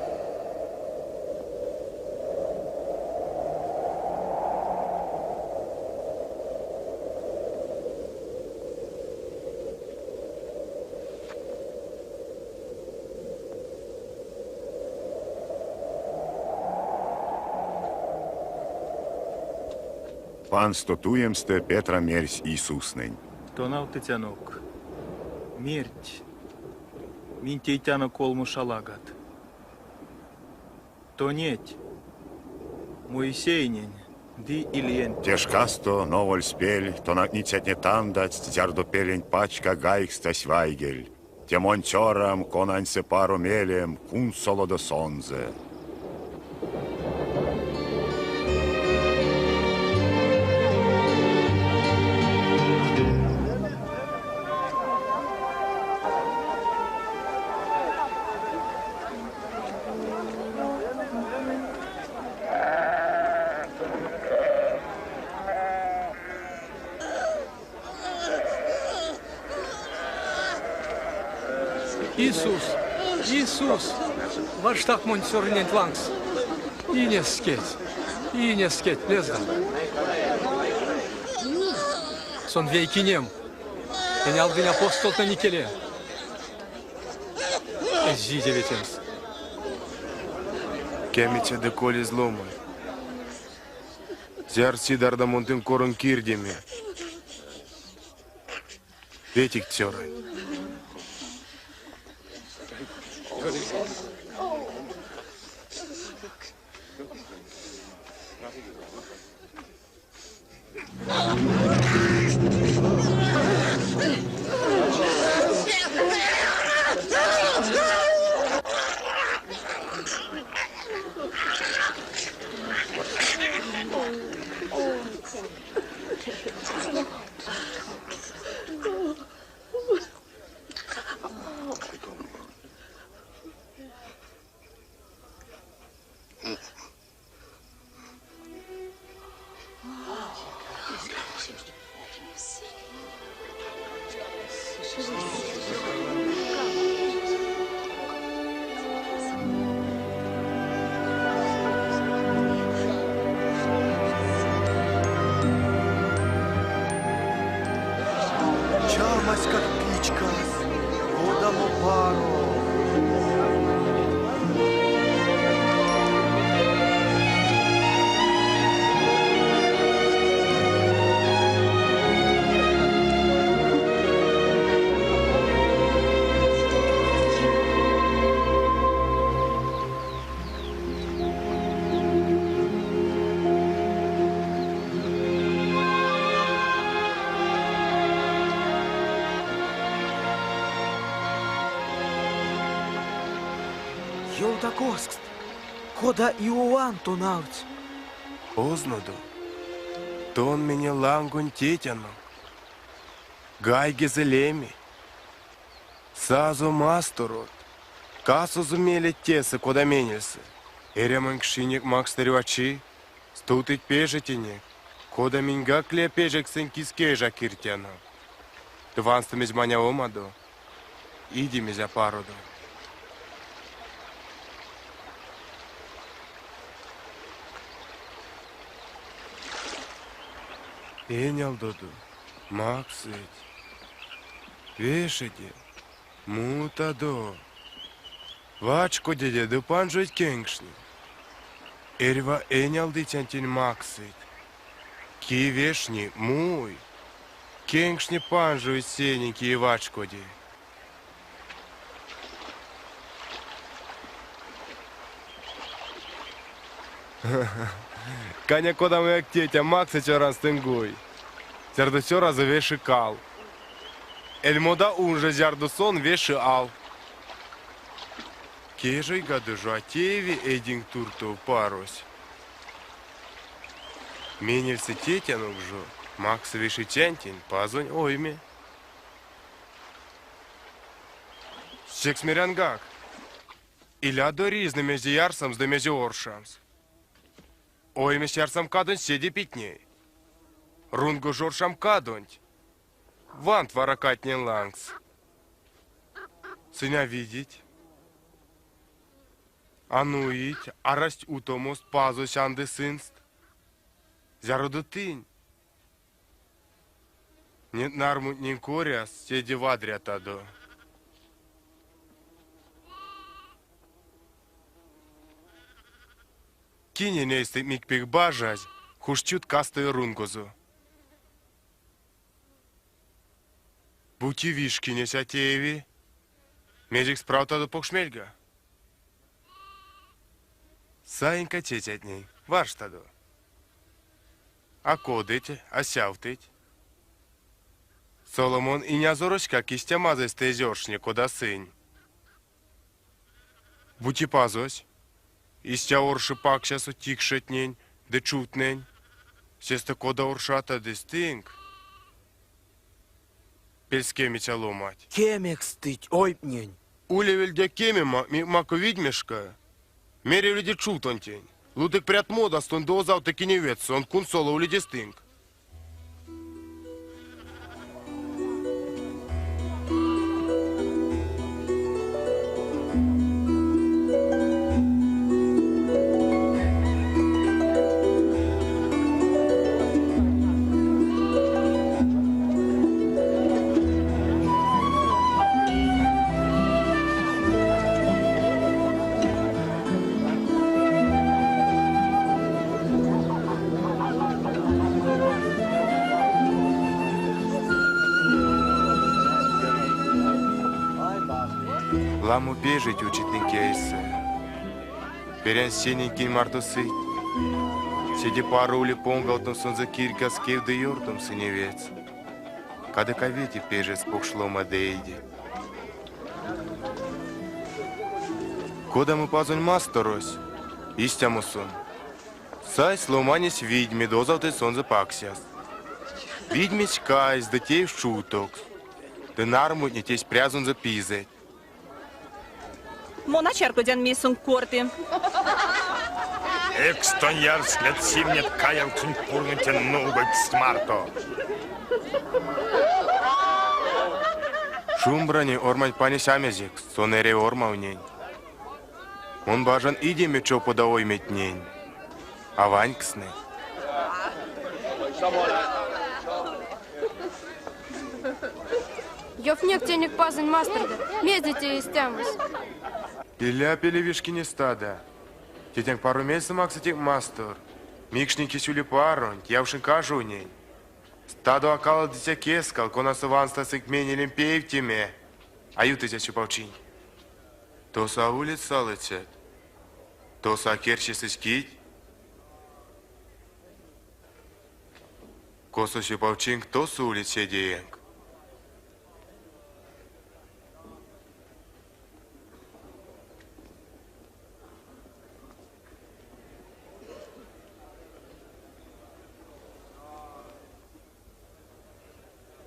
Пандсто туемстэ Петра мерсь Иисуснэнь. Тонавтыцянок, мерть, минь тейтяно колмо шалагат. Тонеть, Моисейнень ды Илиянтень. Те шкасто новольсь пель, тонавтницятне тандадсть, зярдо пеленть пачка гайгстась вайгель: Те монь цёрам, конаньсэ паро мелем, кунсолодо сонзэ. Иисус, Иисус, варштак монь цёрыненть лангс. Инескеть, инескеть, лездак. Сон вейкинем, энялдынь апостолтнэнь икеле. Эзь видеве тенст. Кемиця ды колезь ломань. Зярс цидярдомонтень коронь кирдеме. Ветик цёранть. Чамаськак пичкась, кодамо паро! Ёвтак озкст, кода Иоанн тонавтсь. Ознодо, тон менель лангонь тетянок, гайгезэ леметь, сазо масторот, касозо мелеть тесэ, кода менельсэ. Эрямонь кшинек макст эрьва чи, стувтыть пежетенек, кода миньгак лия пежетьксэнь кис кеж а кирдтяно. Ды ванстымизь манявомадо, идимизь апародо. Энялдодо, максыть, вешеде, мутадо. Вачкодеде ды панжить кенкштне. Эрьва энялдыцянтень максыть. Ки вешни, муй. Кенкштне панжовить сенень, кие вачкоди. Каня кодамояк тетя максы цёранстэнь гуй, зярдо цёразо веши кал. Эль мода унжа, зярдо сон веши ал. Кежейгады жо а тееви эйденк туртов парось. Менельсэ тетянок жо максы вешицянтень Пазонь ойме. Секс мерянгак, илядо ризнэ мезе ярсамс ды мезе оршамс. Оймесь ярсамкадонть седе питней. Рунго жо оршамкадонть. Вант варакатнень лангс. Сынь а видеть, а нуить, арасть утомост, Пазось анды сынст. Зярдо тынь неть нармунтнень коряс седе вадрятадо. Кинень эйстэнк мик пек бажазь, куш чют касты рунгозо. Бути вишкинесь а тееви, мезекс правтадо покш мельга? Саинька тетятнень, варштадо. А кодыть, а сявтыть. Соломон инязороськак истя мазыйстэ эзь оршне, кода сынь. Бути Пазось истя орши паксясо тикшетнень ды чувтнэнь, сестэ кода оршатадызь тынк, пельскемиця ломанть? Кемекстыть оймтнень. Улевельде кемема мако видьмешка, меревлиде чувтонтень, лутык прят модастонть ды озавты киневедьс, сон кунсоловлидезь тынк. Ламо пежетть учить тынк эйсэ. Берянь сенень кинь марто сыть. Седе паро ули понгавтомс сонзэ кирьгас кев ды ёртомс иневедьс. Кадык а вети пежетьс покш лома ды эйдеть. Кодамо Пазонь масторось, истямо сон. Сась ломанесь видьме ды озавтызь сонзэ паксяс. Видьмесь кайсь ды теевсь чувтокс, ды нармунтне тейсть прязонзо пизэть. Мон а чарькодян, мейс сон корты. Экс тон ярснят-симнят каявксонь пурныця нулгодькст марто. Шумбранень орманть панесь а мезекс, сон эряви ормавнень. Мон бажан идеме чопода ойметнень, а ванькстнэнь. Ёвтнек тенек Пазонь мастордо, мезде те истямось? Иля пеле, вишкине стада. Тетянк паро мельсэ максы тенк мастор. Микшнинк эсь ули-паронть, явшинк кажовнень. Стадо а каладыця кескав, конасо ванстасынк менелень певтеме, а ютыця сюпавчинть. Тосо а улить салыцят, тосо а керчесызь кить. Косо сюпавчинк, тосо улить седеенк.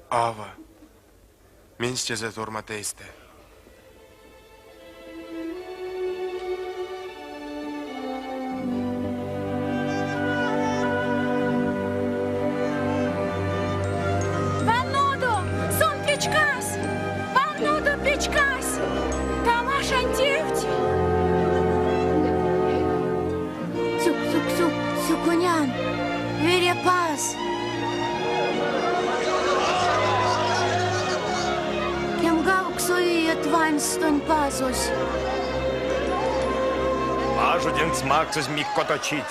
Ава, менстязеть ормат эйстэ. Ванодо, сон печкась! Ванодо, печкась! Тамашань тевть! Сюк-сюк-сюк, сюконян, Верепаз! Кемгавксо иеть вансь тонь Пазось. Важодемс максозь мик кото чить.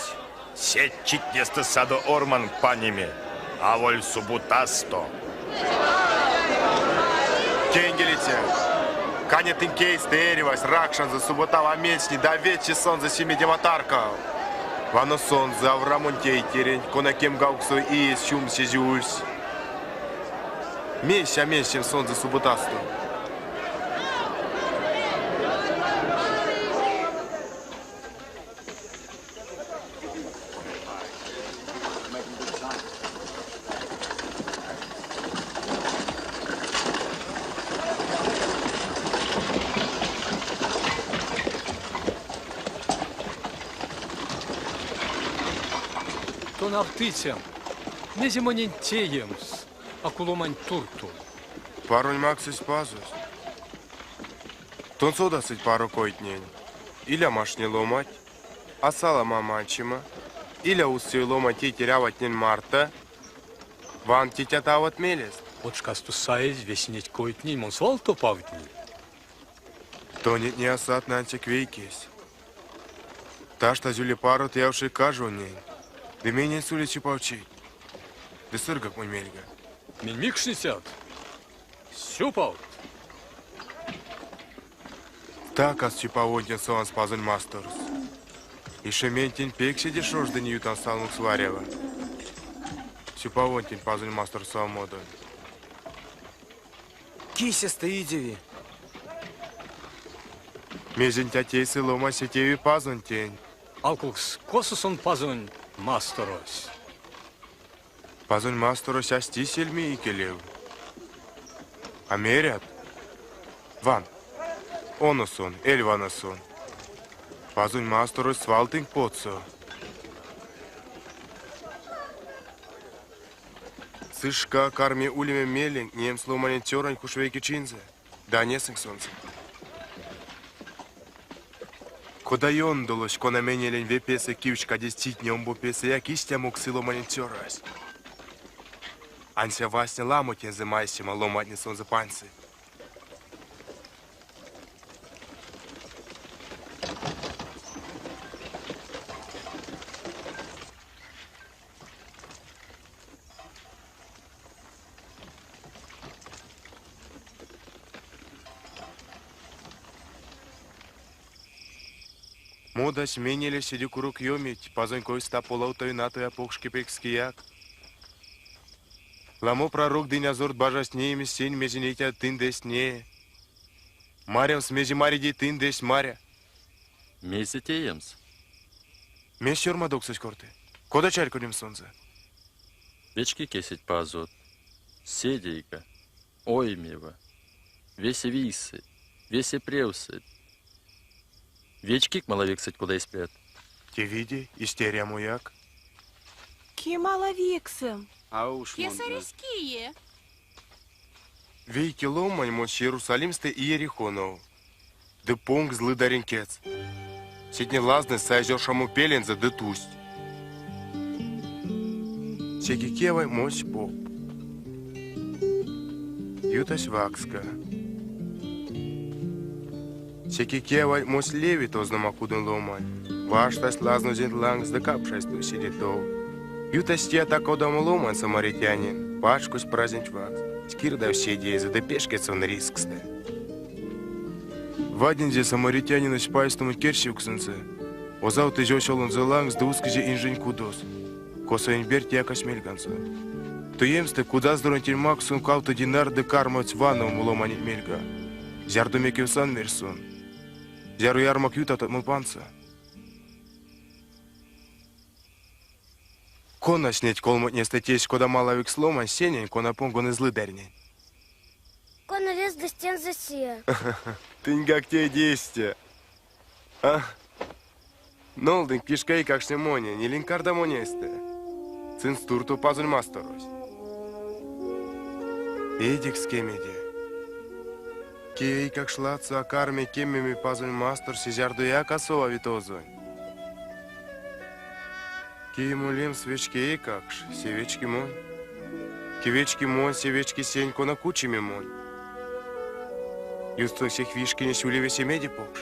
Сеть читнестэ садо орманк панеме, аволь субутасто. Кенгелиця! Каня тынк эйстэ эрьвась ракшанзо субутав а менстни да вети сонзэ симедема таркав. Вана сонзэ Авраамонь тейтеренть, кона кемгавксо иес чумсезь ульсь. Мейсь а менстемс сонзэ субутасто? Тонавтыцям, мезе монень теемс а куломанть туртов? Паронь макссь Пазось. Тон содасыть паро койтнень. Иля маштне ломать, а салама манчема, иля усксе ломань тейтерь-аватнень марто, вант тетят-ават мелест. Од шкасто саезь весе неть койтнень мон свал топавтнинь. Тонеть не а сатны ансяк вейкесь. Таштазь ули парот явшик кажовнень, ды менельс улить сюпавчить. Ды сыргак монь мельга. Минь микшницят, сюпавт. Стака сюпавонтень совамс Пазонь масторс. Ишементень пек седе шождыне ютамс салмукс варява. Сюпавонтень Пазонь масторс совамодонть. Ки сестэ идеви? Мезенть а тейсы ломанесь, се тееви Пазонтень. Алкукс, косо сон Пазонь масторось? Пазонь масторось ашти сельме икелев. А мерят? Ван, оно сон, эль вана сон. Пазонь масторось свал тынк потсо. Сы шка карми улеме меленк неемс ломанень цёранть куш вейке чинзэ, ды а несынк сонзэ. Кода ёндолось, кона менелень ве песэ кивчкадезь читне омбо песэяк истямо кси ломанень цёрась. Ансяк васня ламо тензэ майсема ломантне сонзэ паньсызь. Модась, менелесь седе курок ёмить, Пазонь койс полавтови натой а покш кепедькскеяк. Ламо пророкт ды инязорт бажасть неемс сень, мезе нейтядо тынь ды эзть нее. Марямс, мезе мариде тынь ды эзть маря. Мезе теемс? Мезть сёрмадовксось корты? Кода чарькодемс сонзэ? Вечкик эсеть Пазот, седейга, оймева, весе вийсэть, весе превсэть. Вечкик малавиксэть кода эсь прят. Те виде, истя эрямояк. Ки малавиксэм? А уш мон. Кесаресь кие? Вейке ломань мольсь Иерусалимстэ Иерихонов, ды понгсь злыдарень кедьс. Сетне лазнызь, саизь оршамопелензэ ды тусть. Секе киява мольсь поп. Ютась вакска. Секе киява мольсь Левит ознома кудонь ломань. Варштась лазнозенть лангс ды капшась тусь седе тов. Ютась тия та-кодамо ломань самаритянин, пачкодсь празенть ваксс, скирдавсь седеезэ ды пешкедсь сон ризкстэ. Ваднинзе самаритянинэсь пайстомонть керсевксэнзэ, озавтызе осёлонзо лангс ды ускизе инжень кудос, косо иньберть якась мельганзо. Туемстэ кудазоронтень макссь кавто динар ды кармавтсь ваномо ломаненть мельга. Зярдо мекев сан, мерсь сон, зяро ярмак ютатот мон пандса. Конась неть колмотнестэ тейсь кода малавикс ломань сенень, кона понгони злыдарнень? Кона лездась тензэ се. Тыньгак теде истя. А? Нолдынк вишка эйкакштне монень, илинк карда монь эйстэ. Сынст туртов Пазонь масторось. Эдикс кемеде. Ки эйкакш ладсо а карми кемеме Пазонь масторс, зярдояк а совави тозонь. Ки молемс вечки эйкакш, се вечки монь. Ки вечки монь, се вечки сень, кона кучимим монь. Ютксонк сех вишкинесь ули весемеде покш.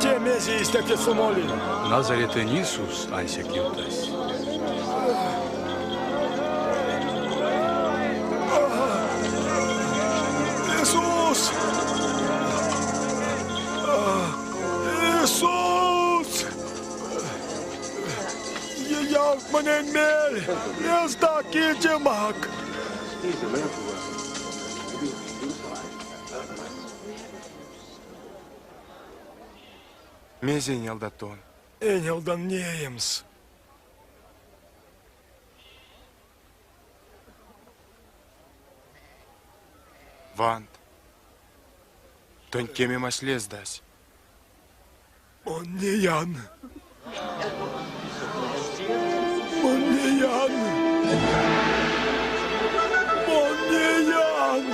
Те мезе истя тесэ моли? Назаретэнь Иисус ансяк ютась. Иисус! Иисус! Явт монень мель, лездак идемак! Мезе энялдат тон? Энялдан неемс. Вант. Тонь кемемась лездась. Мон неян. Мон неян. Мон неян.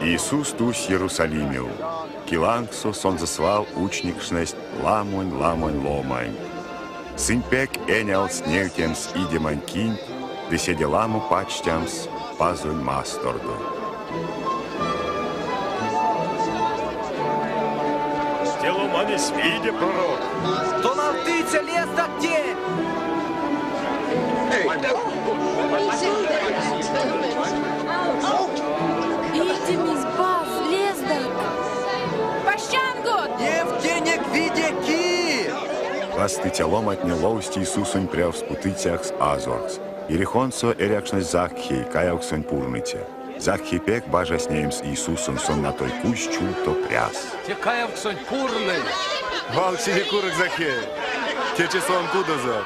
Иисус тусь Иерусалимев. Ки лангсо сонзэ свал учнекшнесть ламонь-ламонь ломанть. Сынь пек энялдсть невтемс идемань кинть ды седе ламо пачтямс Пазонь мастордо. Те ломанесь виде пророк. Тонавтыця, лездак тень! Идимизь, Паз, лездак! Пащангот! Невтинек виде ки! Вастыця ломантне ловсть Иисусонь прявс путыцякс азоркс. Иерихонсо эрякшнось Закхей, каявксонь пурныця. Закхей пек бажась неемс Иисусонь, сон натой кузсь чувто пряс. Те каявксонть пурны! Валгсь седе курок Закхей. Течи сон кудозо.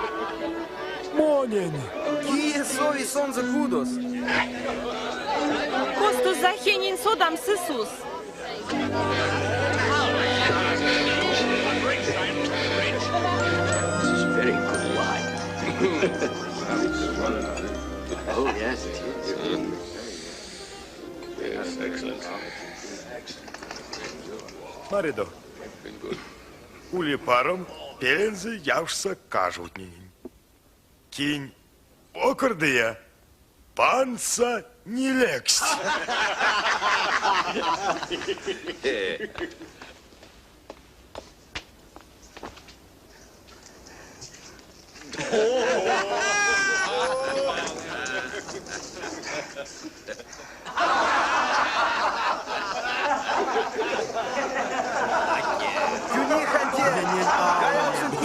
Монень! Кие сови сонзэ кудос? Косто Захейнень содамс Иисус? This is very good wine. Oh, yes, it is. Yes, excellent. Маридо. Ули паром пелензэ явшса кажотненень. Кинь покордыя, пандса нилексть.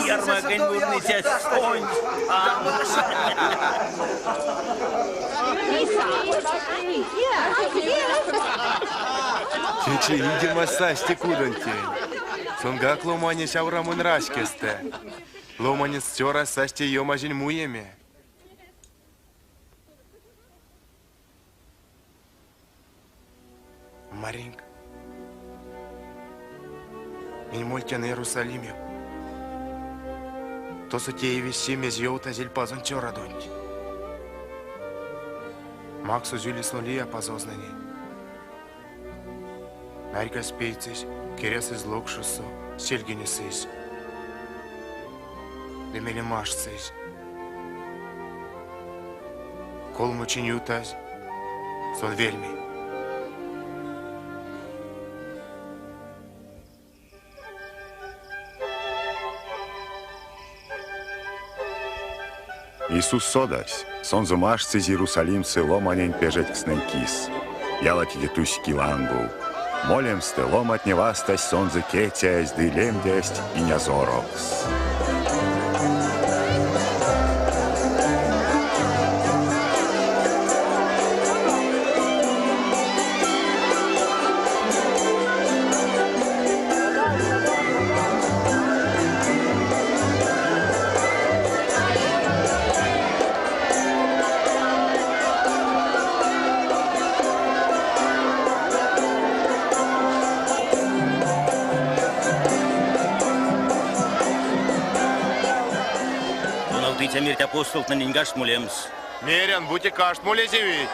Ярмаконь пурныцясь сонсь пандсь. Течи идемась сась те кудонтень. Сонгак ломанесь Авраамонь раськестэ. Ломанесь цёрась сась те ёмазень муеме. Маринк. Минь мольтяно Иерусалимев. Тосо тееви се, мезе ёвтазель Пазонь цёрадонть. Максозь ули сон лия пазознэнень. Нарьгазь пейдезь, керясызь локшосо, сельгенесызь. Ды мейле маштсызь. Колмо чинь ютазь, сон вельми. Иисус содась, сонзэ маштсызь Иерусалимсэ ломанень пежетькстнэнь кис. Ялатеке тусь ки лангов. Молемстэ ломантне вастасть сонзэ кецязь ды лемдясть инязорокс. Тонавтыця мерть апостолтнэнень каштмолемс. Мерян, бути каштмолезевить,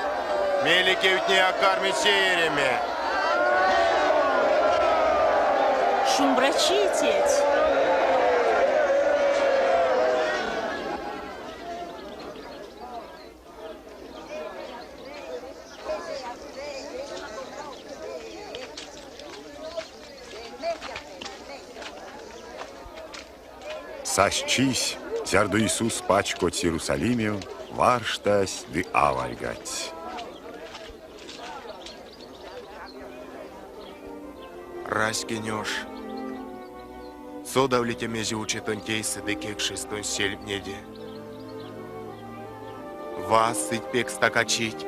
мейле кевтне а кармить сеереме. Шумбрачи теть! Сась чись, зярдо Иисус пачкодсь Иерусалимев, варштась ды аварьгадсь. Раськень ош. Содавлить, мезе учи тонть эйсэ ды кекшезь тонь сельмтнеде. Вастыть пек стакачить,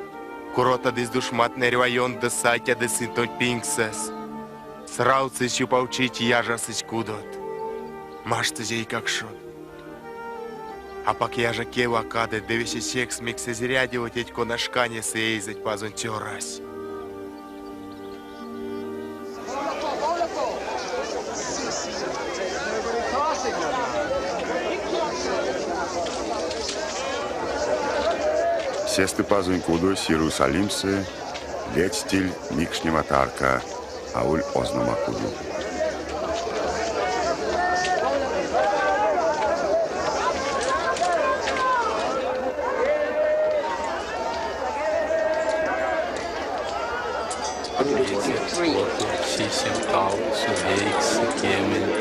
куротадызь душмантнэ эрьва ёндо сайтядызь сынь тонть пингсэс. Сравтсызь сюпавчить, яжасызь кудот, маштсызь эйкакшот. Апак яжа кев а кадыть ды весе секс, мекс эзь рядяво теть кона шкане сы эйзэть Пазонь цёрась. Сестэ Пазонь кудось Иерусалимсэ ледстиль микшнема тарка, аволь ознома кудо. Вете, кото, сисем, кавксо, вейксэ, кемень.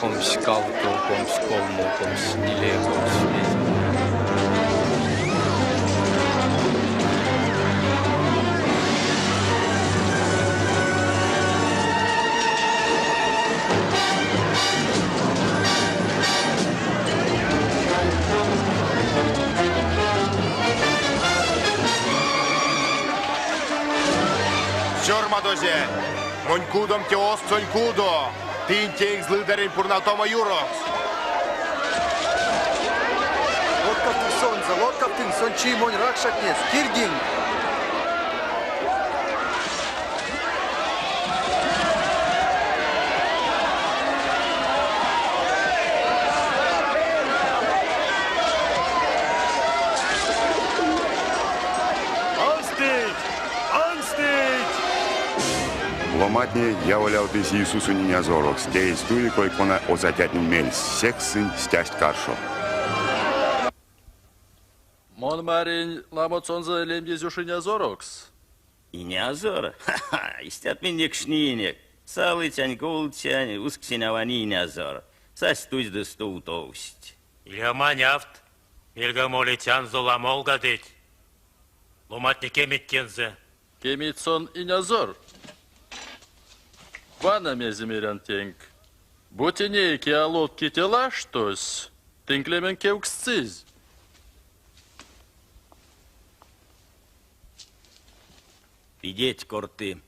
22, 23, 24, 25. Сёрмадозель, Монь кудом те озксонь кудо, тынь теинк злыдарень пурнавтома юрокс. Лоткавтынк сонзэ, лоткавтынк, сон чии монь ракшатнес, кирдинк! Анстыть! Анстыть! Ломантне яволявтызь Иисусонь инязорокс, те эзь туе кой-кона озатятнень мельс, секс сынь стясть каршо. Мон маринь, ламот сонзэ лемдизь уш инязорокс. Инязор? Ха-ха! Истят минь некшнинек. Салыцянь, колыцянь, усксинь авань инязор. Састь тусть ды стувтовсть. Иля манявт, мельга молицянзо ламолгадыть. Ломантне кемить тензэ. Кемить сон инязор. Вана мезе мерян тенк. Бути нейке а лоткить лаштось, тынк леменк кевкстьсызь. Видеть корты.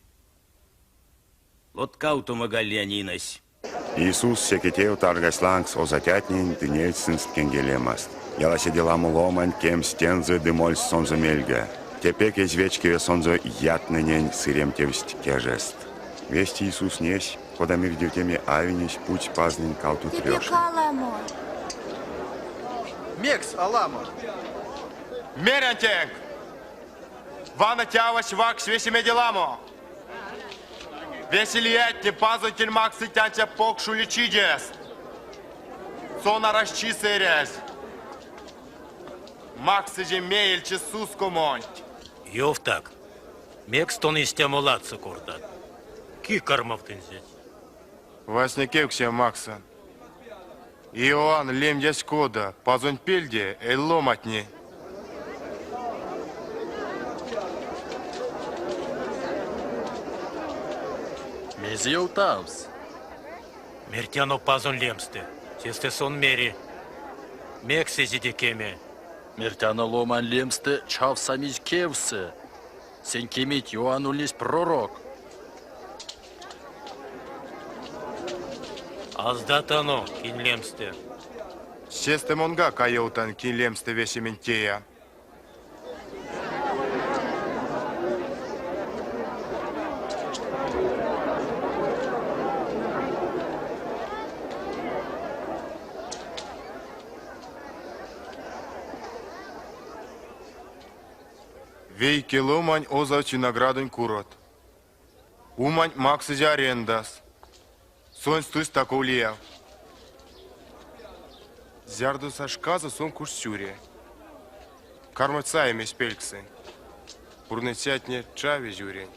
Лоткавтомо Галлианинась. Иисус секе-тев таргась лангс озатятнень ды невтсь сынст кенгелемаст. Яла седе ламо ломанть кемсть тензэ ды мольсть сонзэ мельга. Те пек эзь вечкеве сонзэ ятнэнень, сыремтевсть кежест. Весть Иисус несь, кода мирдевтеме авинесь путсь Пазнэнь кавто Те пек трёшникть. аламо. Мекс аламо? Мерян тенк, вана те авась ваксь весемеде ламо. Весе лиятне Пазонтень максыть ансяк покш уличидест. Сон арасьчисэ эрязь. Максызе меельце сускомонть. Ёвтак, мекс тон истямо ладсо кортат? Ки кармавтынзеть? Васня кевкстия максан. Иоанн лемдясь кода, Пазонть пельде эль ломатне? Мезе ёвтавсь? Мертяно Пазонь лемстэ. Сестэ сон мери: Мекс эзиде кеме? Мертяно ломань лемстэ чавсамизь кевсэ. Сынь кемить, Иоанн ульнесь пророк. Аздатано, кинь лемстэ. Сестэ монгак а ёвтан, кинь лемстэ весементь теян. Вейке ломань озавтсь виноградонь курот. Уманть максызе арендас. Сонсь тусь тако лияв. Зярдо сась шказо, сон кучсь уре. Кармасть саеме эсь пельксэнть. Пурныцятне чавизь уренть.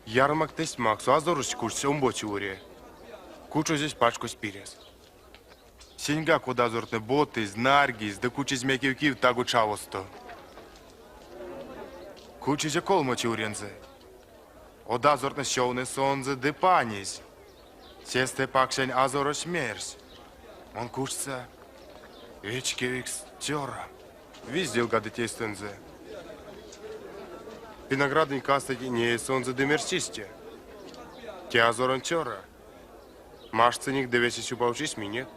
Ярмакт эзть максо, азорось кучсь омбоце уре. Кучозесь пачкодсь пирес. Сеньгак кудазортнэ ботызь, нарьгизь ды кучизь мекев кив таго чавосто. Кучизе колмоце урензэ. Од азортнэ сёвнызь сонзэ ды панизь. Сестэ паксянь азорось мерсь: Мон кучса вечкевикс цёра. Визделгадыть эйстэнзэ. Виноградонь кастыть неизь сонзэ ды мерсть истя: Те азоронь цёра. Маштсынек ды весе сюпавчись минек.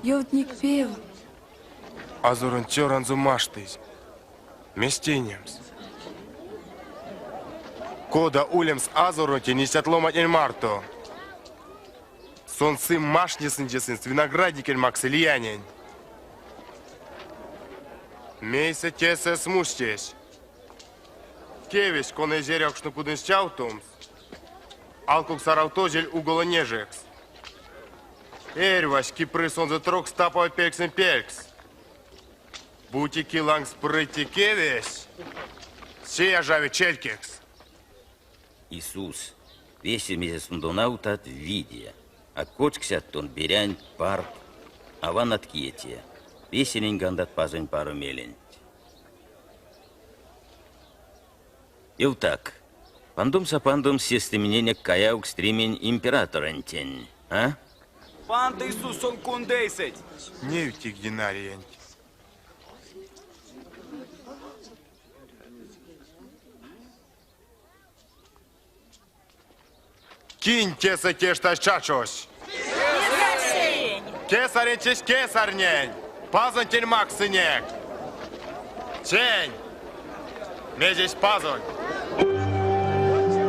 Ёвтник пев. Азоронть цёранзо маштызь. Мезть тейнемс? Кода улемс азоронтень истят ломантнень марто? Сон сы маштнесынзе сынст виноградникень максы лиянень. Мейсэ тесэ смустесь? Кевесь, кона эзь эрявкшно кудонь стявтомс, алкукс аравтозель уголонежекс. Эрьвась, ки пры сонзэ трокс, тапави пельксэнь пелькс. Бути ки лангс пры те кевесь, се яжави челькекс. Иисус, весе, мезе сон тонавтат, виде. А кочксят тон берянть, парт, а ванат кие те. Весенень кандат Пазонь паро меленть. Ёвтак, пандомс а пандомс сестэ миненек каявкст Римень императоронтень, а? Пант Иисусонь кундейсэть! Невтик динариенть. Кинь тесэ тештась чачось? Кесарень! Кесарень кесарнень! Пазонтень максынек! Сень! Мезесь пазонь!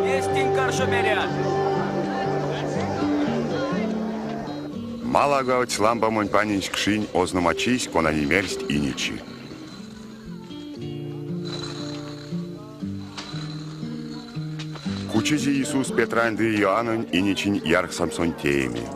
Мезть тень каршо мерят? Малавгавтсь ламбамонь панезь кшинь озномачись, конанень мерсть Инечи. Кучизе Иисус Петрань ды Иоаннонь инечинь ярсамсонть тееме.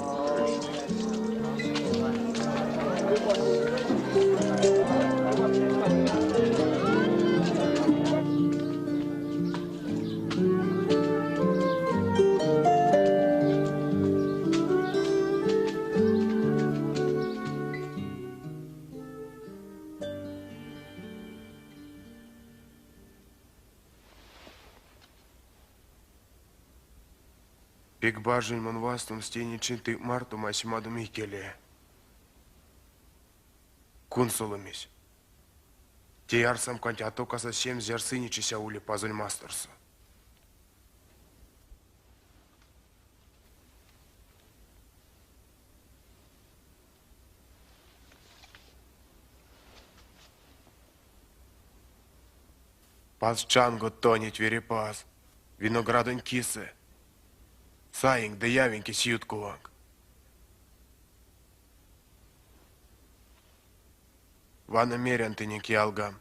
Пек бажинь мон вастомс те инечинть тынк марто майсемадом икеле. Кунсолымизь. Те ярсамканть а токаса семс, зярс инечись а ули Пазонь масторсо. Пазчангот тонеть, Верепаз, виноградонь кисэ. Саинк ды явинк эсь юткованк. Вана мерян тыненк, ялгам.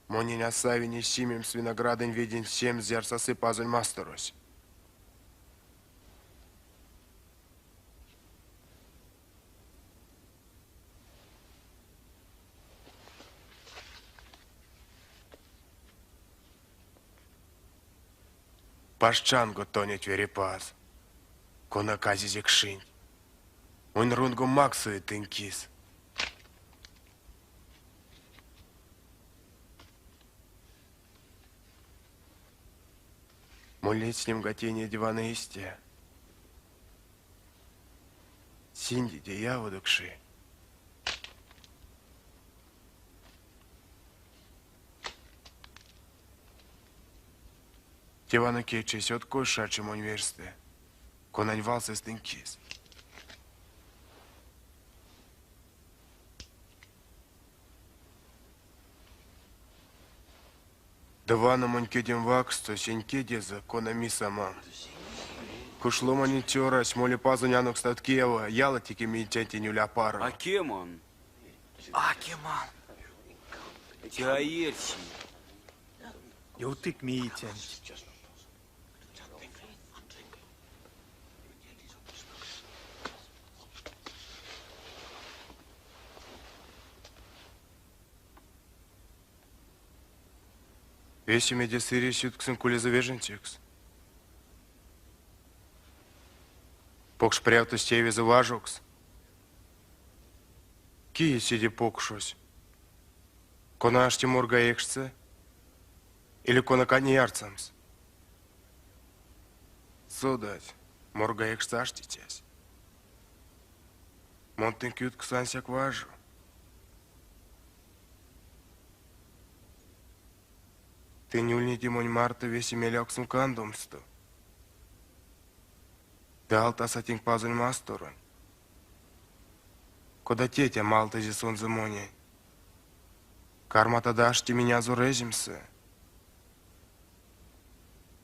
Монень а сави ней симемс виноградонь веденть семс, зярс а сы Пазонь масторось. Пазчанго тонеть, Верепаз, кона казизе кшинть. Монь рунгом максови тынк кис. Мон ледстнемга тейнеде вана истя. Синдиде яводо кши. Те вана кечесь од кой шачи монь верьстэ, конань валсызь тынк кис. Ды вана монь кедем вакссо сень кедезэ, кона мисамам. Куш ломанень цёрась моли Пазонь анокставт киява, ялатеке миицянтень ули апаро. А кеман. А кеман. Те а эрси. Ёвтык миицянть. Весемеде сыресь ютксонк улезэ веженцекс. Покш прявтось теевезэ важокс. Кие седе покшось? Кона ашти морга экшсэ? Или кона кадни ярсамс? Содазь, морга экшсэ аштицясь. Мон тынк ютксо ансяк важо. Тынь ульниде монь марто весе мелявксом кандомсто. Ды алтаса тенк Пазонь масторонть. Кода тетям алтызе сонзэ монень. Карматадо аштеме инязор эземсэ.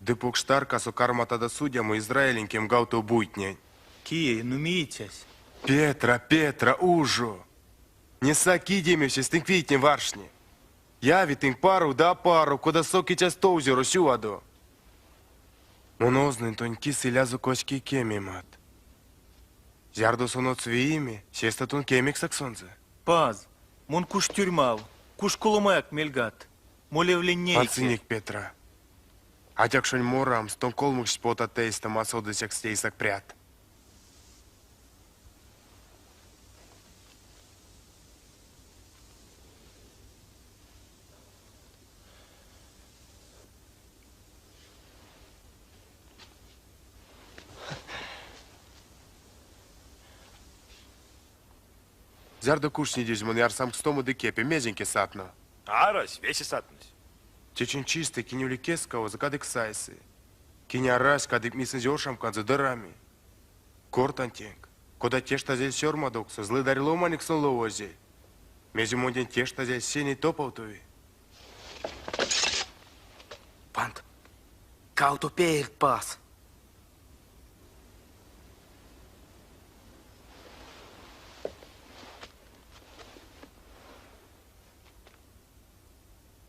Ды покш таркасо карматадо судямо Израилень кемгавтово буйтнень. Кие эно миицясь? Петра, Петра, ужо! Несак идемевсесь тынк вийтнень варштни. Яви тынк паров ды апаров, кода сокицясь товзюро сювадо. Мон ознынь тонь кис илязо коське кемемат. Зярдо сон одс виеми, сестэ тон кемексак сонзэ. Паз, мон куш тюрьмав, куш куломаяк мельгат, молевлинь нейке. Пансинек, Петра. Атякшонь морамс, тон колмоксть потат эйстэм, а содыцякс тейсак прят. Зярдо кучнидизь монь ярсамкстомо ды кепе, мезень кис сатно? Арась, весе сатнось. Течинь чистэ кинь ули кескавозо, кадык сайсы. Кинь арась, кадык мисынзе оршамканзо ды рами. Кортан тенк, кода тештазель сёрмадовксо, злыдарь ломанекс сон ловозель. Мезе мондень тештазель, се ней топавтови. Пант, кавто пеельть паз!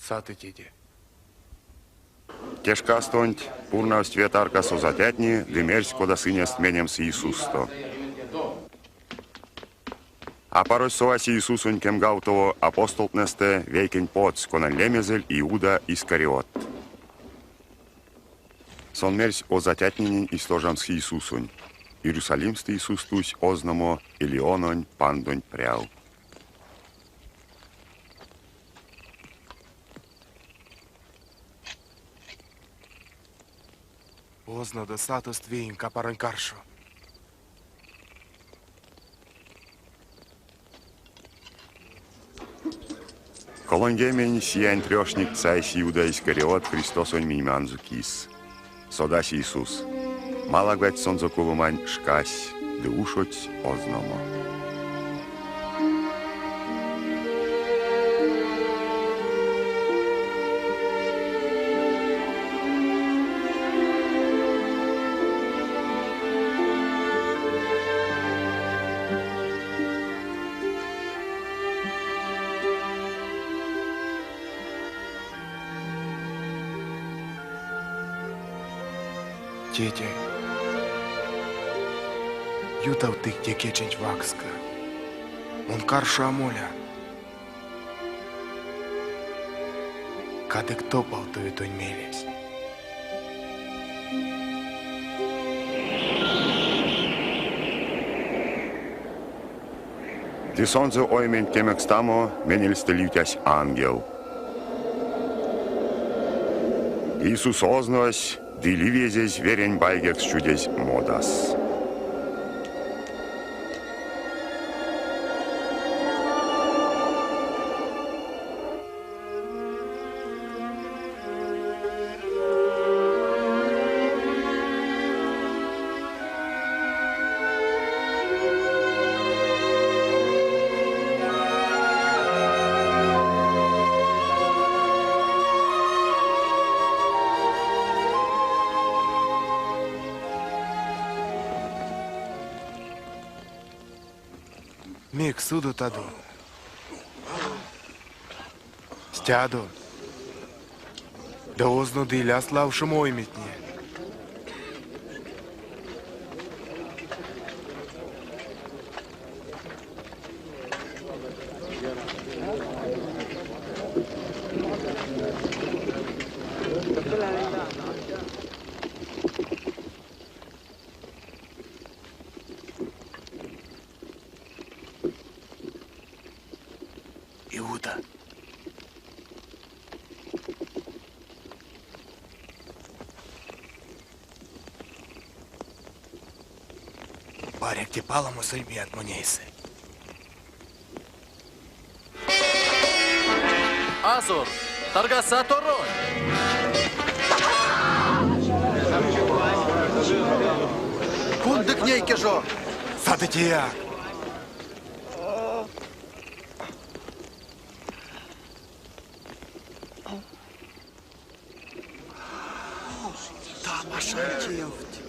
Саты теде. Те шкастонть пурнавсть ве таркас озатятне ды мерсть, кода сынест менемс Иисусто. Апарось совась Иисусонь кемгавтово апостолтнэстэ вейкень потс, конань лемезэль Иуда Искариот. Сон мерсь озатятненень истожамс Иисусонь. Иерусалимстэ Иисус тусь озномо Елеононь пандонть пряв. Ознодо сатост виенк апаронь каршо. 30 сиянь трёшникть сайсь Иуда Искариот Христосонь миеманзо кис. Содась Иисус, малавгадсь сонзэ куломань шкась, ды ушодсь озномо. Тетяй, ютавтык те кеченть вакска. Мон каршо а молян. Кадык топавтови тонь мелесь. Ды сонзэ ойменть кемекстамо менельстэ ливтясь ангел. Иисус ознось ды ливезесь верень байгекс чудезь модас. Мекс удотадо? Стядо. Ды ознодо иляст лавшомо ойметне. Иуда. Паряк те паламо сельмият монь эйсэ. Азор, таргаса торонть! Кундык нейке жо! Саты теяк! Тамашань тевть!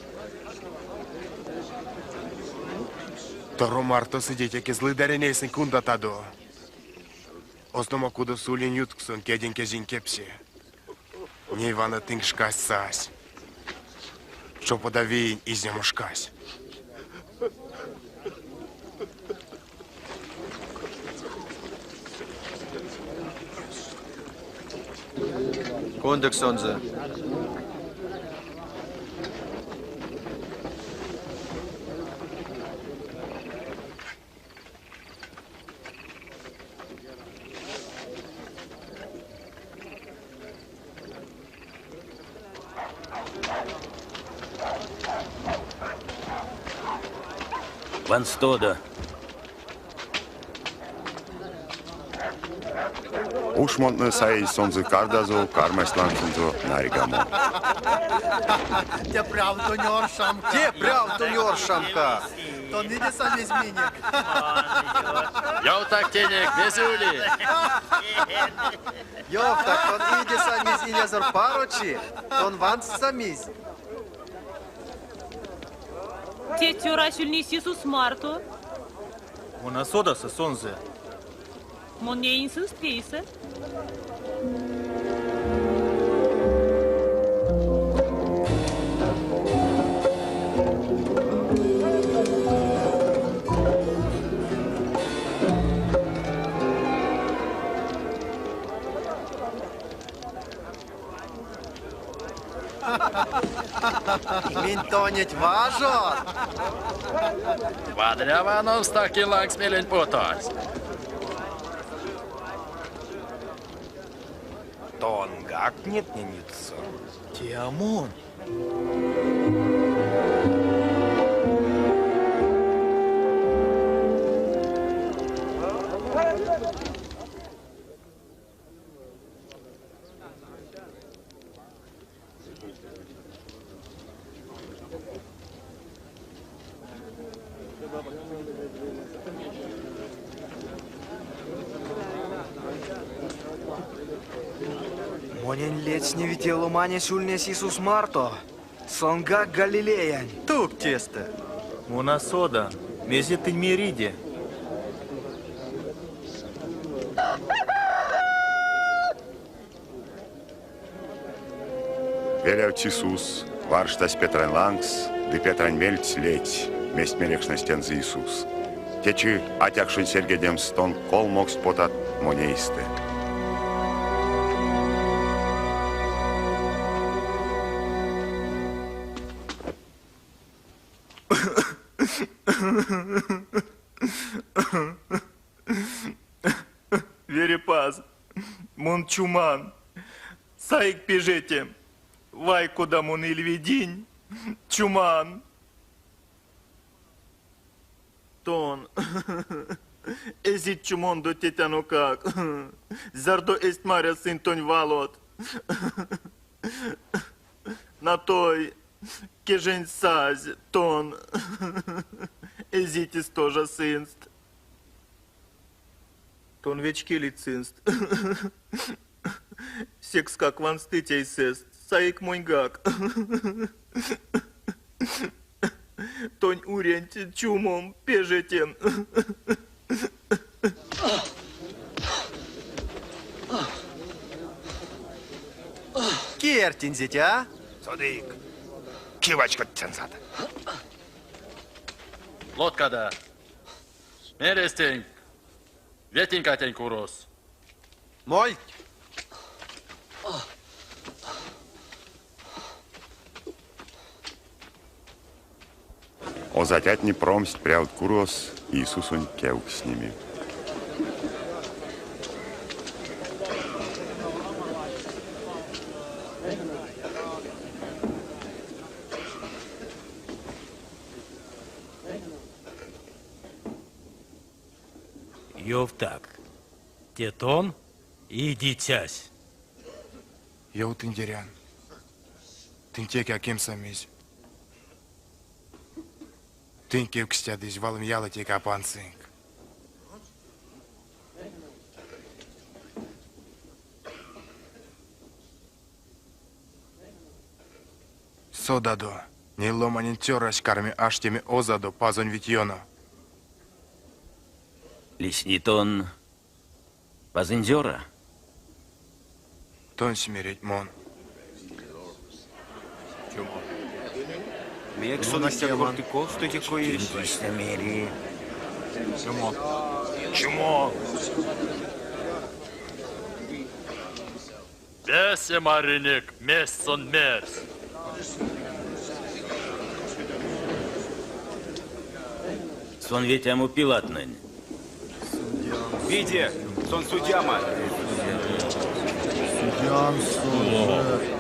Торо марто седе теке злыдарень эйсэнь кундатадо. Ознома кудосо улинь ютксон кедень эзинь кепсе. Ней вана тынк шкась сась. Чопода виень изнямо шкась. Кундык сонзэ. Ванстодо. Ушмонтнэ саизь сонзэ кардазов, кармасть лангсонзо нарьгамо. Те прявтонь оршамка. Те прявтонь оршамка. Тон идесамизь минек. Ёвтак тенек, мезе ули? Ёвтак, тон идесамизь инязор парочи, тон ванстсамизь. Те цёрась ульнесь Иисус марто. Мон а содаса сонзэ. Мон неинь сынст вейсэ. Минь тонеть важот! Вадря ваномс таки лангс мелень путозь. Тонгак нетнень ютксо. Те а мон. Монень ледстневи те ломанесь ульнесь Иисус марто. Сонгак Галилеянь. Тук тестэ. Мон а содан, мезе тынь мериде. Велявтсь Иисус, варштась Петрань лангс, ды Петрань мельть ледсь, мезть мерекшнесь тензэ Иисус. Течи атякшонь серьгедемс тон колмоксть потат монь эйстэ. Верепаз, мон чуман. Саик пежетем. Вай, кода мон ильвединь. Чуман. Тон эзить чумондо тетянокак, зярдо эзть маря сынь тонь валот. Натой кежень сазь, тон эзить истожа сынст. Тон вечкелить сынст. Секскак ванстыть эйсэст, саик моньгак. Тонь уренть чумом, пежетем. Кие артынзеть, а? Содык. Ки вачкодтянзат? Лоткадо. Мерезь тенк, ветинк атянь курос. Мольть! Озатятне промсть прявт курос Иисусонь кевкстнеме. Ёвтак, те тон, идицясь? Ёвтындерян. Тынь теке а кемсамизь. Тынь кевкстядызь, валом ялатеке а пандсынк. Содадо, ней Ломанень Цёрась карми аштеме озадо Пазонь вить ёно. Лисни тон Пазонь Цёра? Тонсь мерить мон. Мекс сон истя корты, косто те коесь? Истя мери. Чумо. Чумо. Весе маринек, мезть сон мерсь. Сон ветямо Пилатнэнь. Виде, сон судямо. Судямс сонзэ.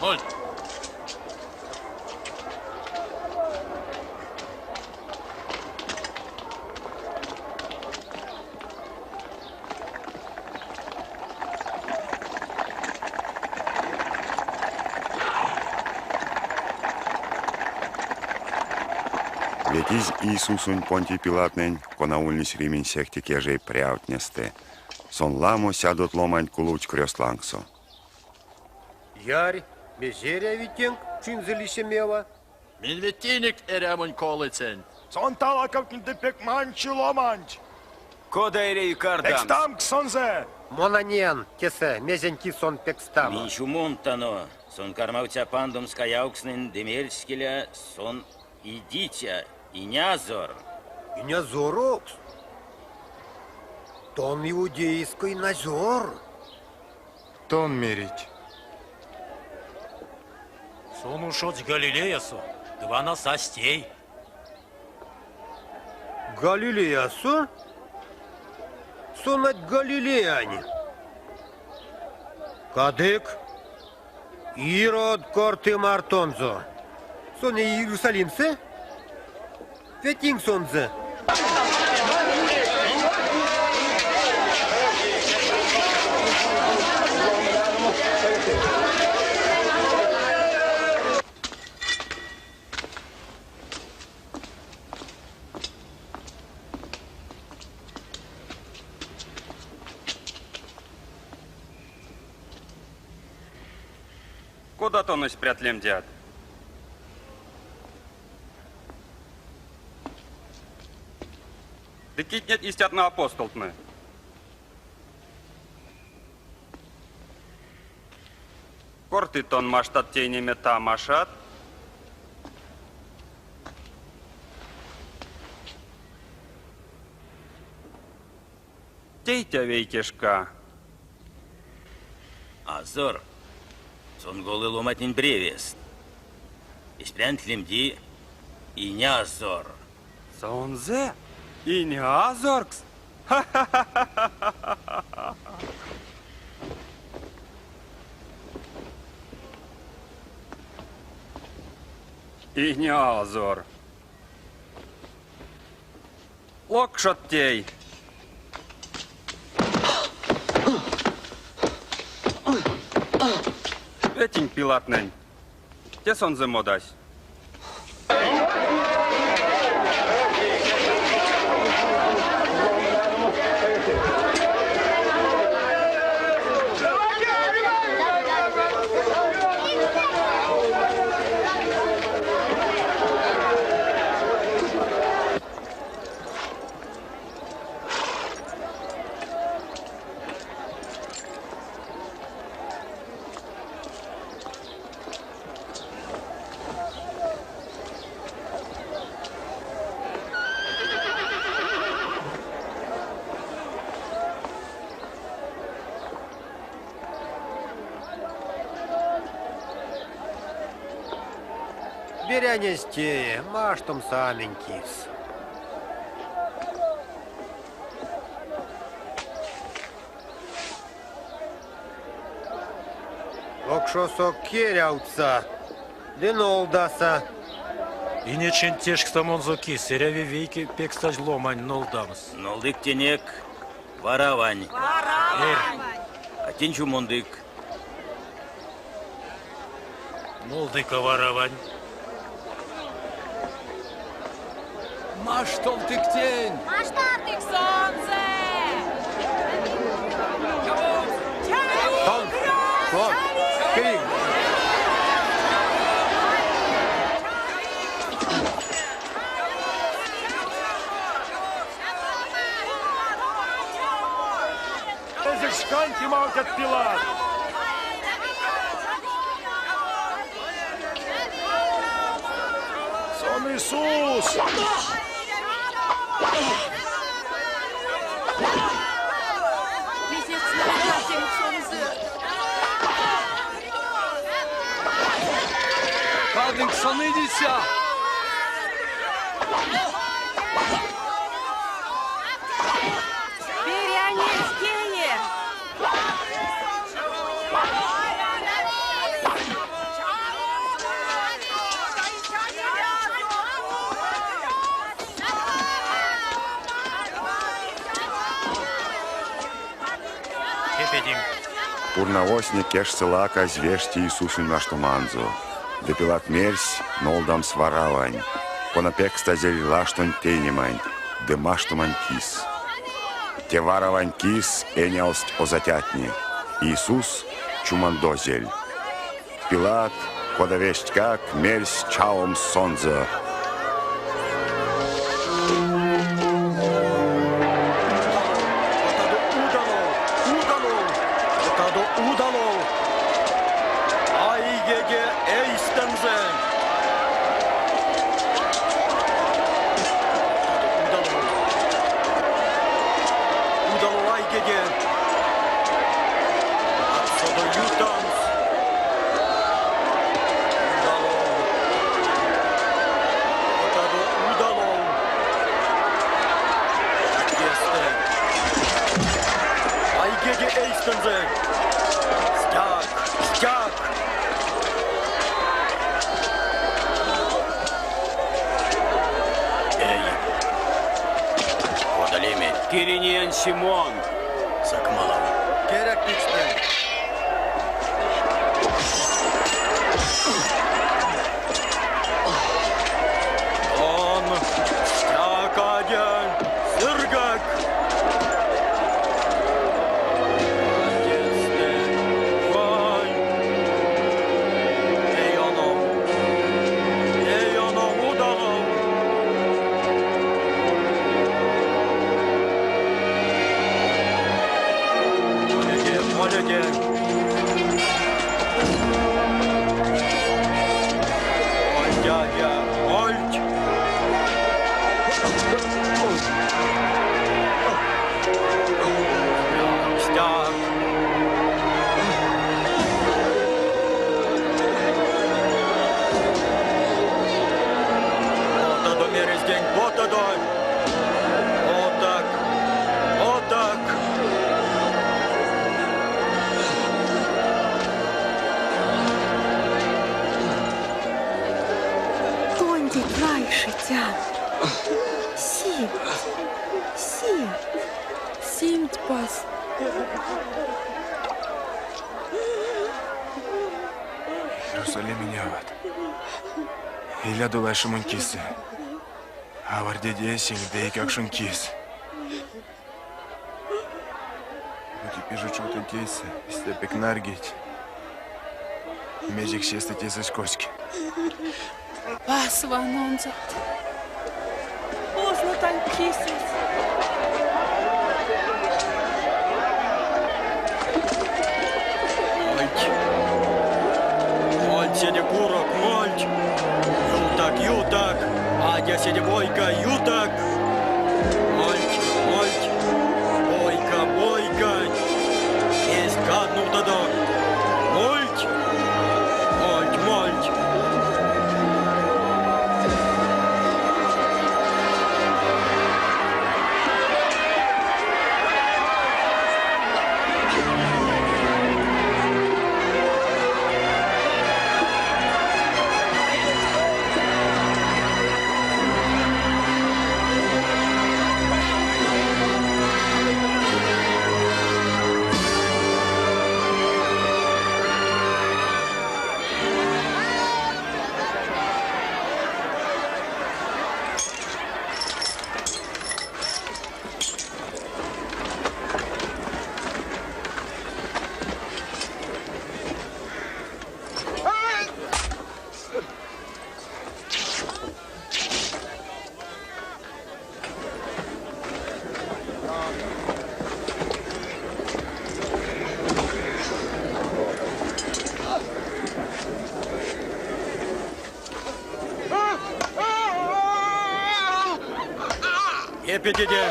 Мольть. Ветизь Иисусонь Понтий Пилатнэнь, кона ульнесь Римень сехте кежей прявтнэстэ. Сон ламо сядот ломанть куловтсь крёст лангсо. Ярь, мезе эряви тенк чинзэ лисемева? Минь ветинек эрямонь колыцянть. Сон талакавтни ды пек манчи ломанть. Кода эряви кардамс? Пекстамк сонзэ! Мон а неян тесэ, мезень кис сон пекстамо. Минь чумондтано, сон кармавтсь а пандомс каявкстнэнь ды мерсь, келя, сон идиця, инязор. Инязорокс? Тон иудейской инязор? Тон мерить. Сон ушодсь Галилеясо, ды вана сась тей. Галилеясо? Сон нать галилеянин. Кадык Ирод корты мартонзо. Сон Иерусалимсэ? Ветинк сонзэ. Кода тон эсь прят лемдят? Ды кить неть истятнэ апостолтнэ? Корты тон маштат тейнеме тамашат? Тейтя вейкешка. Азор. Сон колы ломатнень превест. Эсь прянть лемди Инязор. Сонзэ? Инязоркс? Ха-ха-ха-ха-ха-ха-ха! Инязор. Локшот тей. Ветинк Пилатнэнь. Те сонзэ модась. Берянесь те, маштомс а мень кис. Локшосо керявтса ды нолдаса. Инечинть тешкстамонзо кис эряви вейке пекстазь ломань нолдамс. Нолдык тенек Вараввань. Эрь. А тень чумондык. Нолдыка Вараввань. Маштовтык тень! Маштовтык сонзэ! Тон, тон, крик. Шканть емавтят Пилат. Сон Иисус! Кадык сон идиця! Берянесь кие? Кепединк. Пурнавозтне кежсэ лаказь вешсть Иисусонь маштоманзо. Ды Пилат мерсь нолдамс Вараввань, кона пекстазель лаштонь тейнеманть ды маштоманть кис. Те Вараввань кис энялдсть озатятне. Иисус чумондозель. Пилат, кода вестькак, мерсь чавомс сонзэ. Ютадо удалов, удалов, ютадо удалов, айгеде эйстэнзэ. Ютадо удалов, удалов айгеде, вакссодо ютамс, удалов, ютадо удалов, тестэ. Айгеде эйстэнзэ, стямс. Стяк! Эй, кода леметь? Киринеянь Симон. Сак малав. Керяк пикстнэнь. Тон, стяк, адя, сыргак! Сестэ, вай! Те ёнов, те ёнов удалов! Моледе, моледе! Мольть, адя, мольть! Стяк, стяк! Потадо, мерезтень, потадо! Потак, потак! Тондеть лайшитян. Симть, симть. Симть, Паз. Иерусалимень ават. Илядо лайше монь кисэ. Авардеде эсенк ды эйкакшонк кис. Бути пиже чувтонть эйсэ истя пек нарьгить, мезекс сестэ тесэсь коськи? Паз ванонзат. Ознотан кисэть. Мольть! Мольть седе курок, мольть! Ютак, ютак! Адя седе бойка, ютак! Мольть, мольть! Бойка, бойка! Эзть кадновтадо! Мольть! Мольть, мольть! Кепедеде!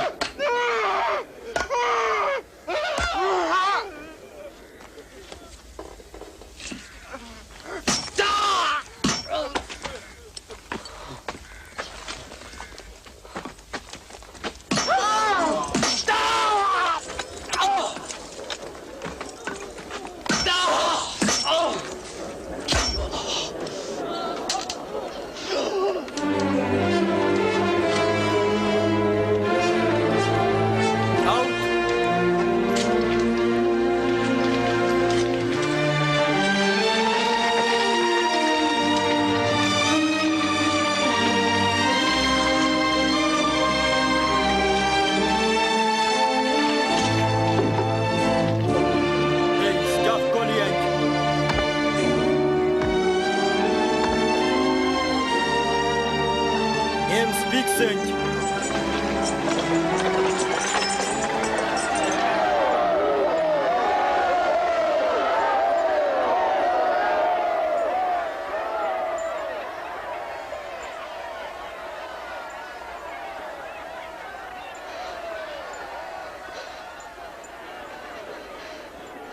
Аут! Эй, стяк колиянть! Неемс пиксэнть!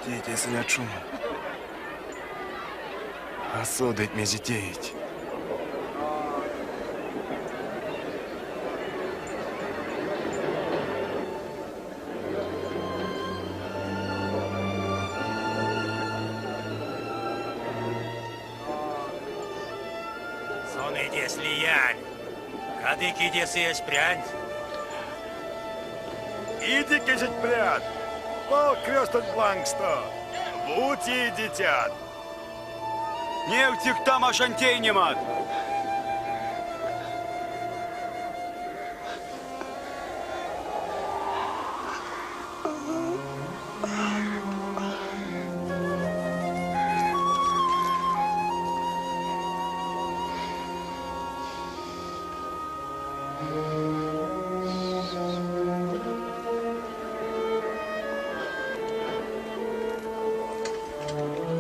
Тейть эсь иля чумо. А содыть, мезе теить. Тон идесь лиянь. Кадык идесы эсь прянть. Идик эсеть прят, валгт крёстонть лангсто, бути идитят. Невтик тамашань тейнемат.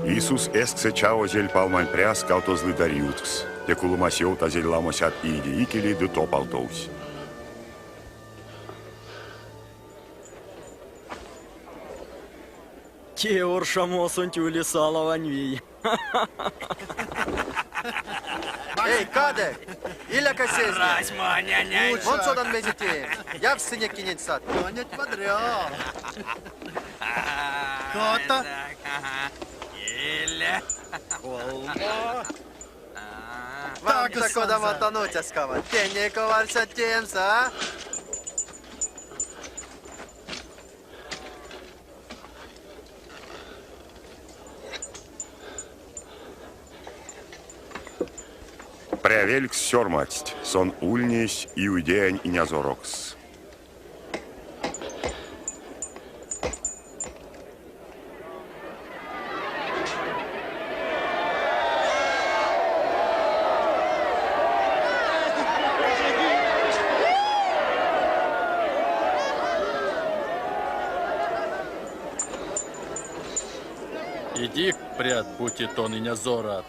Иисус эсксэ чавозель палмань пряс кавто злыдарь юткс. Те куломась ёвтазель ламо сядт иеде икеле ды топавтовсь. Те оршамосонть ули салавань вий. Эй, кадык! Иляка сезне! Арась, Маня, Мон содан мезе теемс. Явшсынек кинень саты. Тонеть вадря. Кото. Иля. Колмо. Ванта, кодамо тон уцяскават. Тень ков арсят теемс, а? Пря вельксс сёрмадсть, сон ульнесь Иудеянь инязорокс. Идик прят, бути тон инязорат.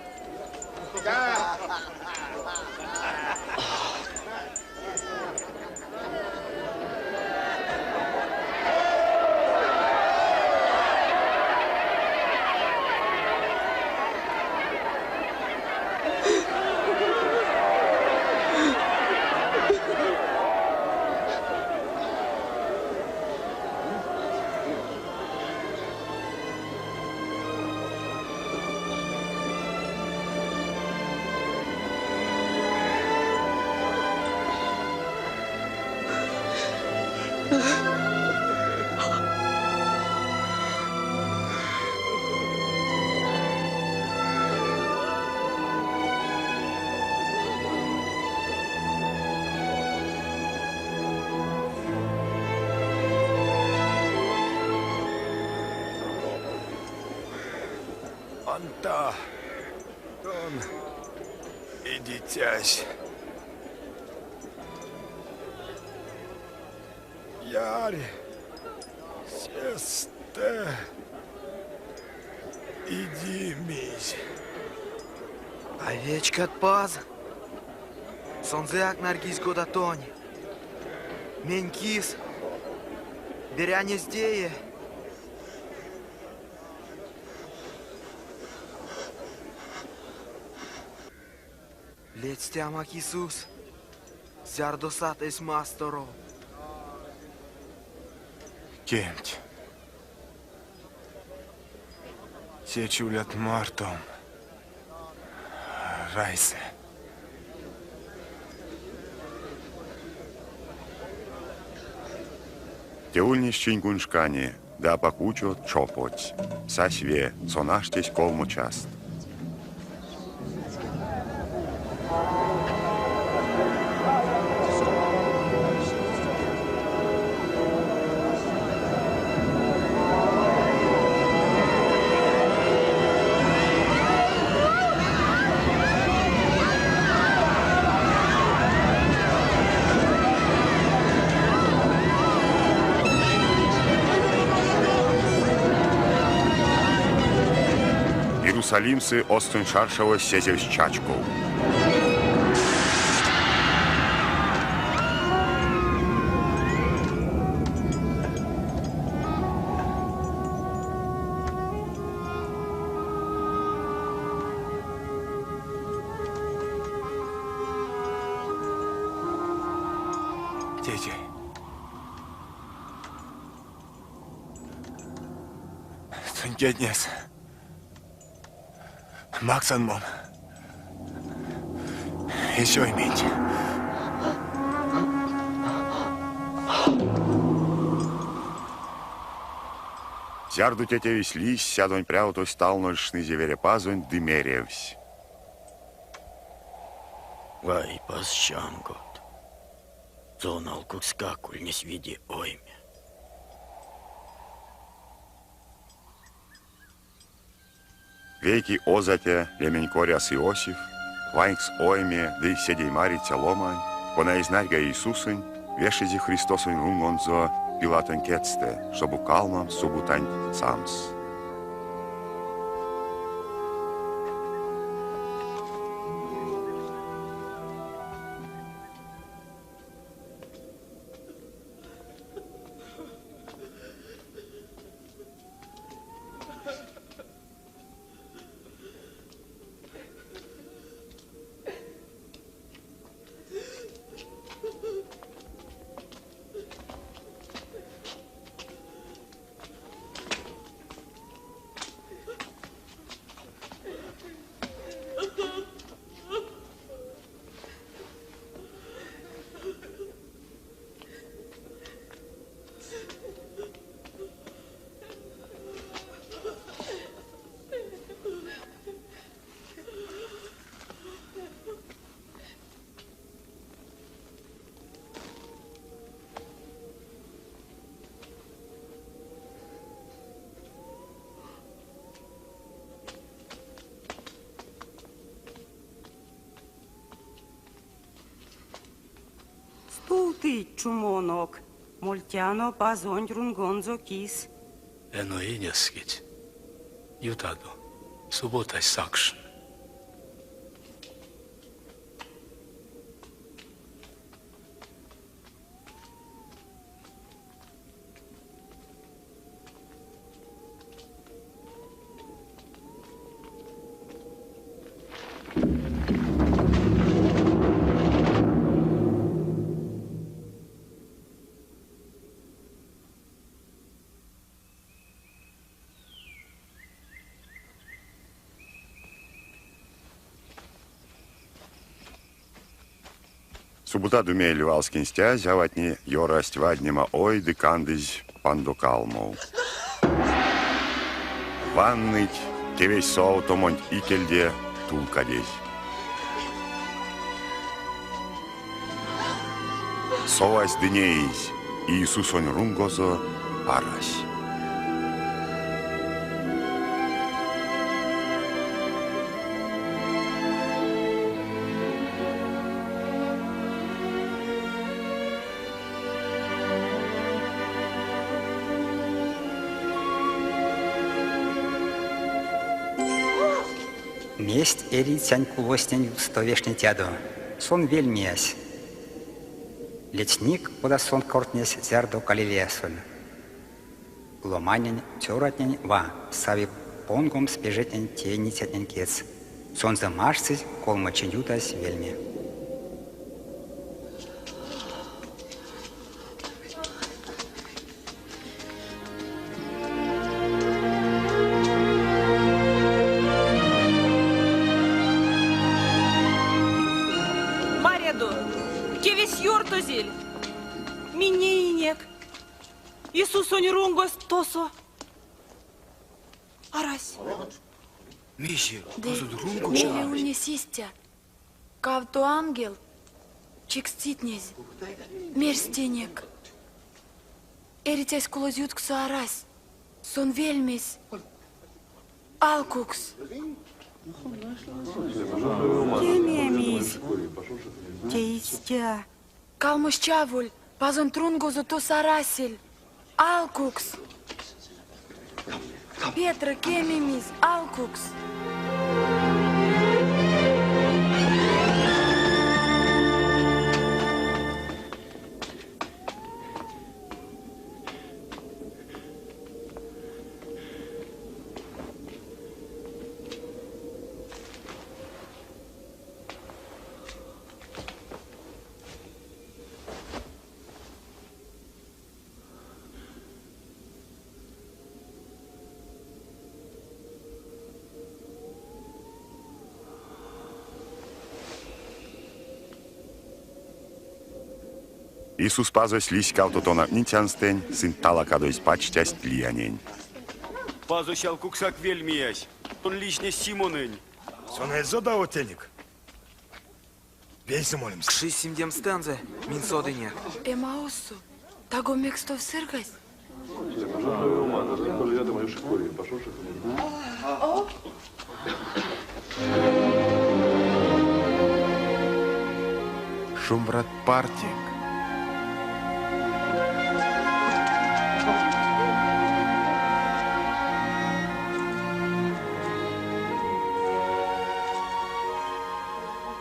Анта, тон идицясь. Ярь, сестэ идимизь. А вечкат Паз? Сонзэяк нарьгизь кода тонь. Мень кис? Берянесь теи. Ледстямак, Иисус, зярдо сат эсь масторов. Кемть. Течи улят мартом райсэ. Те ульнесь чинь куншкане, ды апак учо чопотсь. Сась ве, сон аштесь колмо част. Иерусалимсэ Остонь шаршавось сезевсь чачков. Тетяй. Тонь кедтнес максан мон. Эсь ойметь. Зярдо те тевесь лиссь, сядонь прявтось талнозь шнызе Верепазонть ды меревсь. Вай, Пазчангот! Сон алкукскак ульнесь виде ойме. Вейке озатя, лемень коряс Иосиф, ванькс ойме ды седеймариця ломань, кона эзь нарьга Иисусонь, вешизе Христосонь рунгонзо Пилатонь кедьстэ, штобу калмамс субутанть самс. Стувтыть чумонок, мольтяно Пазонть рунгонзо кис. Эно инескеть, ютадо, субботась сакшны. Субутадо мейле валскень стязь, аватне ёрасть ваднема ой ды кандызь пандокалмов. Ванныть тевесь совавтомонть икельде тулкадезь. Совасть ды неизь, Иисусонь рунгозо арась. Мезть эрицянь кулозтнень ютксто вешнетядо? Сон вельмиясь. Ледстник, кода сон кортнесь, зярдо Галилеясоль. Ломанень цёратнень ва сави понгомс пежетнень тейницятнень кедьс. Сонзэ маштсызь колмо чинь ютазь вельми. Марядо, кевесь ёртозель. Минь неинек. Иисусонь рунгось тосо арась. Мезе? Мейле ульнесь истя. Кавто ангелт, чикс цитнезь, мерсть тенек. Эрицясь кулозь ютксо арась. Сон вельмесь. Алкукс. Кемемизь. Те истя. Калмось чаволь, Пазонть рунгозо тосо арасель. Алкукс. Петра, кемемизь, алкукс. Иисус Пазось лиссь кавто тонавтницянстэнь, сынь талакадозь пачтясть лиянень. Пазось алкуксак вельмиясь. Сон лиснесь Симононь. Сон эзь содаво тенек. Вейсэ молемс. Кши симдемстэнзэ минь содынек. Эмауссо таго мекс тов сыргась? Шумбрат парт тенк!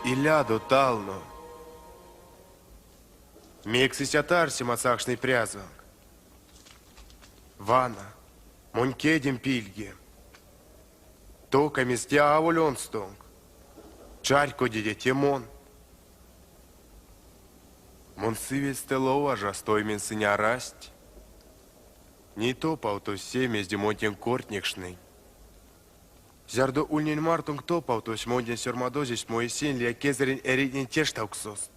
Илядо тално! Мекс истят арсемат сакшныть прязонк? Вана, монь кедем пильгем. Токамизь те аволь онстонк. Чарькодиде, те мон. Мон сывельстэ ловажасто оймень сынь арасть. Ней топавтозь се, мезде мон тенк кортнекшнынь. Зярдо ульнинь мартонк топавтозь монь сёрмадозесь Моисеень лия кезэрень эрийтнень тештавксост.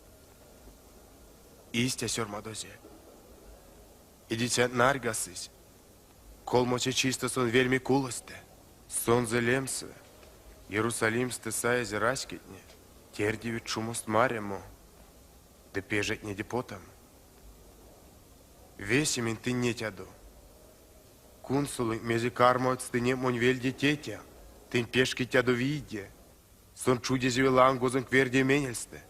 Истя сёрмадозель. Идицянть нарьгасызь. Колмоце чистэ сон вельми кулосьстэ. Сонзэ лемсэ Иерусалимстэ саезь раськетне тердевить чумост марямо ды пежетнеде потамо. Весементь тынь нетядо. Кунсолынк, мезе кармавтсь тыненк монь вельде тетям, тынь пешкедтядо вийде, сон чудезеви лангозонк верде менельстэ.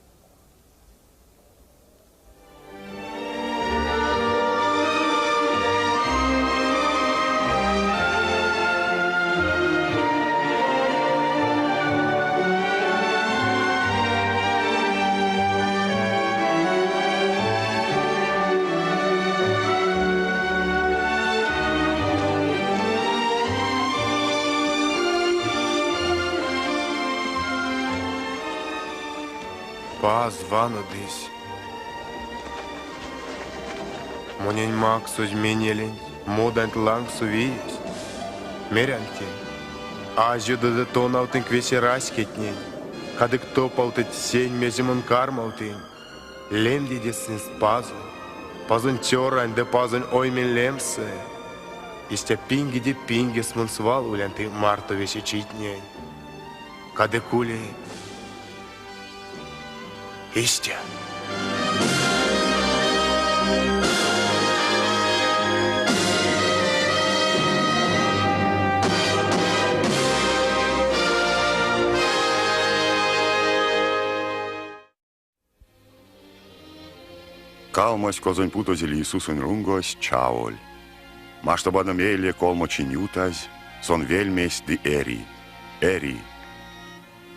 Паз, ванодызь. Монень максозь менеленть, моданть лангсо виесь. Мерян тенк, азёдо ды тонавтынк весе раськетнень, кадык топавтыть сень, мезе мон кармавтынь. Лемдиде сынст Пазонь, Пазонь Цёрань ды Пазонь Оймень лемсэ. Истя пингеде пингес мон свал улян тынк марто весе читнень. Кадык ули истя. Калмось, козонь путозель Иисусонь рунгось, чаволь. Маштомадо мейле колмо чинь ютазь, сон вельмесь ды эри, эри.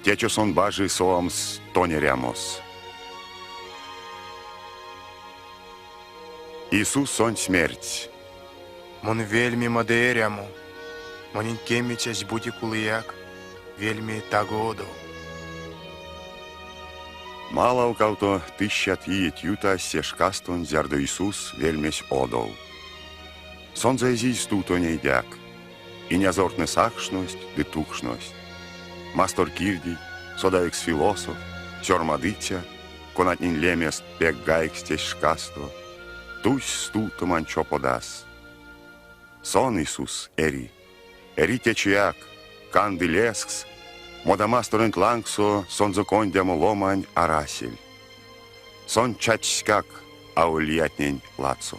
Течи сон бажи совамс тонь эрямос. Иисус сонсь мерсь. Мон вельмема ды эрямо. Монень кемицясь бути кулыяк, вельми таго одов. Малав кавто тыщат иеть ютасть се шкастонть, зярдо Иисус вельмесь одов. Сонзэ эзизь стувто нейдяк. Инязортнэ сакшность ды тукшность. Масторкирдий, содавикс философ, сёрмадыця, конатнень лемест пек гайгсть эсь шкасто, тусь стувтомань чоподас. Сон, Иисус, эри. Эри течияк, канды лезкс, модамасторонть лангсо сонзэ кондямо ломань арасель. Сон чачськак аволь лиятнень ладсо.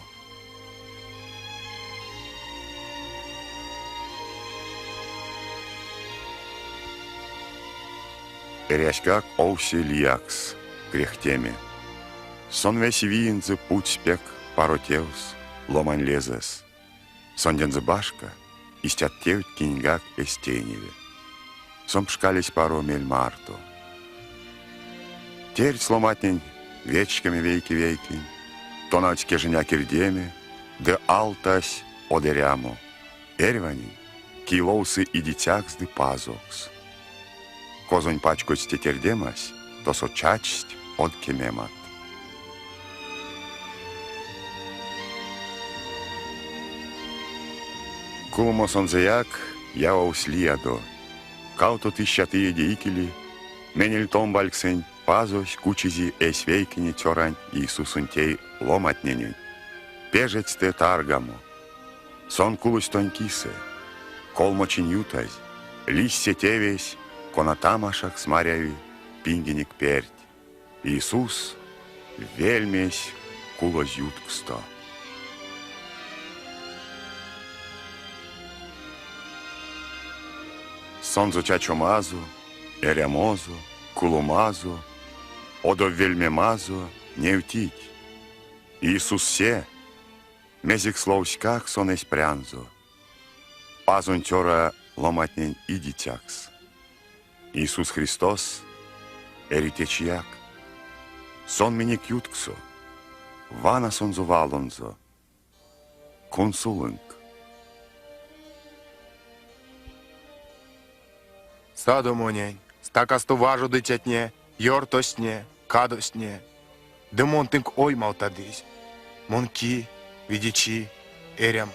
Эряськак овсе лиякс, грехтеме. Сон весе виензэ путсь пек паро тевс, ломань лезэс. Сондензэ башка, истят тевть киньгак эзь тейневе. Сон пшкалесь паро мель марто. Тердсь ломатнень вечкеме вейке-вейкень, тонавтсь кежень а кирдеме ды алтась од эрямо, эрьванень, ки ловсы идицякс ды пазокс. Козонь пачкодсь те тердемась, тосо чачсть од кемемат. Куломосонзояк явовсь лиядо. Кавто тыщат иеде икеле менель томбальксэнть. Пазось кучизе эсь вейкине Цёранть Иисусонтень ломантненень, пежетьстэ таргамо. Сон кулось тонь кисэ. Колмо чинь ютазь, лиссь се тевесь, кона тамашакс маряви пингенек перть. Иисус вельмесь кулозь ютксто. Сонзэ чачомазо, эрямозо, куломазо, одов вельмемазо невтить: Иисус се, мезекс ловськак сон эсь прянзо, Пазонь Цёра ломантнень идицякс. Иисус Христос эри течияк. Сон минек ютксо. Вана Сонзэ валонзо. Кунсолынк. Садо монень, стакасто важодицятне, ёртозтне, кадозтне, ды мон тынк оймавтадызь. Мон ки, видечи, эрямо.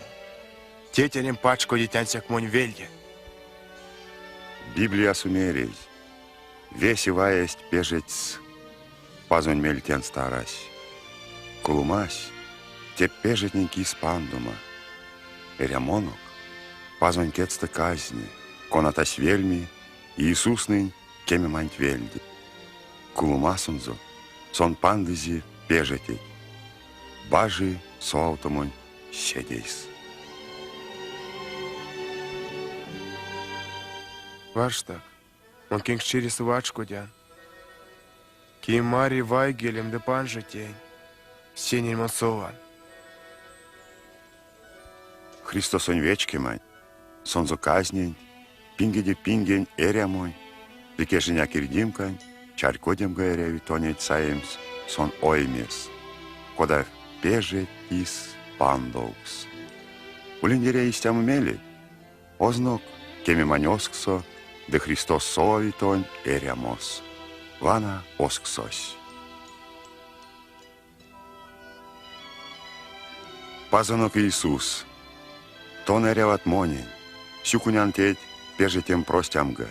Тетянень пачкодить ансяк монь вельде. Библиясо мерезь, весе ваясть пежетьс, Пазонь мель тенст арась. Куломась, те пежетнень кис пандома. Эрямонок, Пазонь кедьстэ казне, конатась вельми Иисуснэнь кемеманть вельде. Куломасонзо сон пандызе пежететь, бажи совавтомонь седейс. Варштак, мон кенкш чиресэ вачкодян. Ки мари вайгелем ды панжи тень, сенень мон сован. Христосонь вечкеманть, Сонзэ казненть, пингеде пингень эрямонть ды кежень акирдемканть чарькодемга эряви тонеть саемс сон оймес, кода пежеть кис пандовкс. Улиндеряй истямо мелеть, ознок кемемань озксо ды Христос сови тонь эрямос. Вана озксось. Пазонок Иисус, Тон эряват монень, сюконян теть пежетем простямга.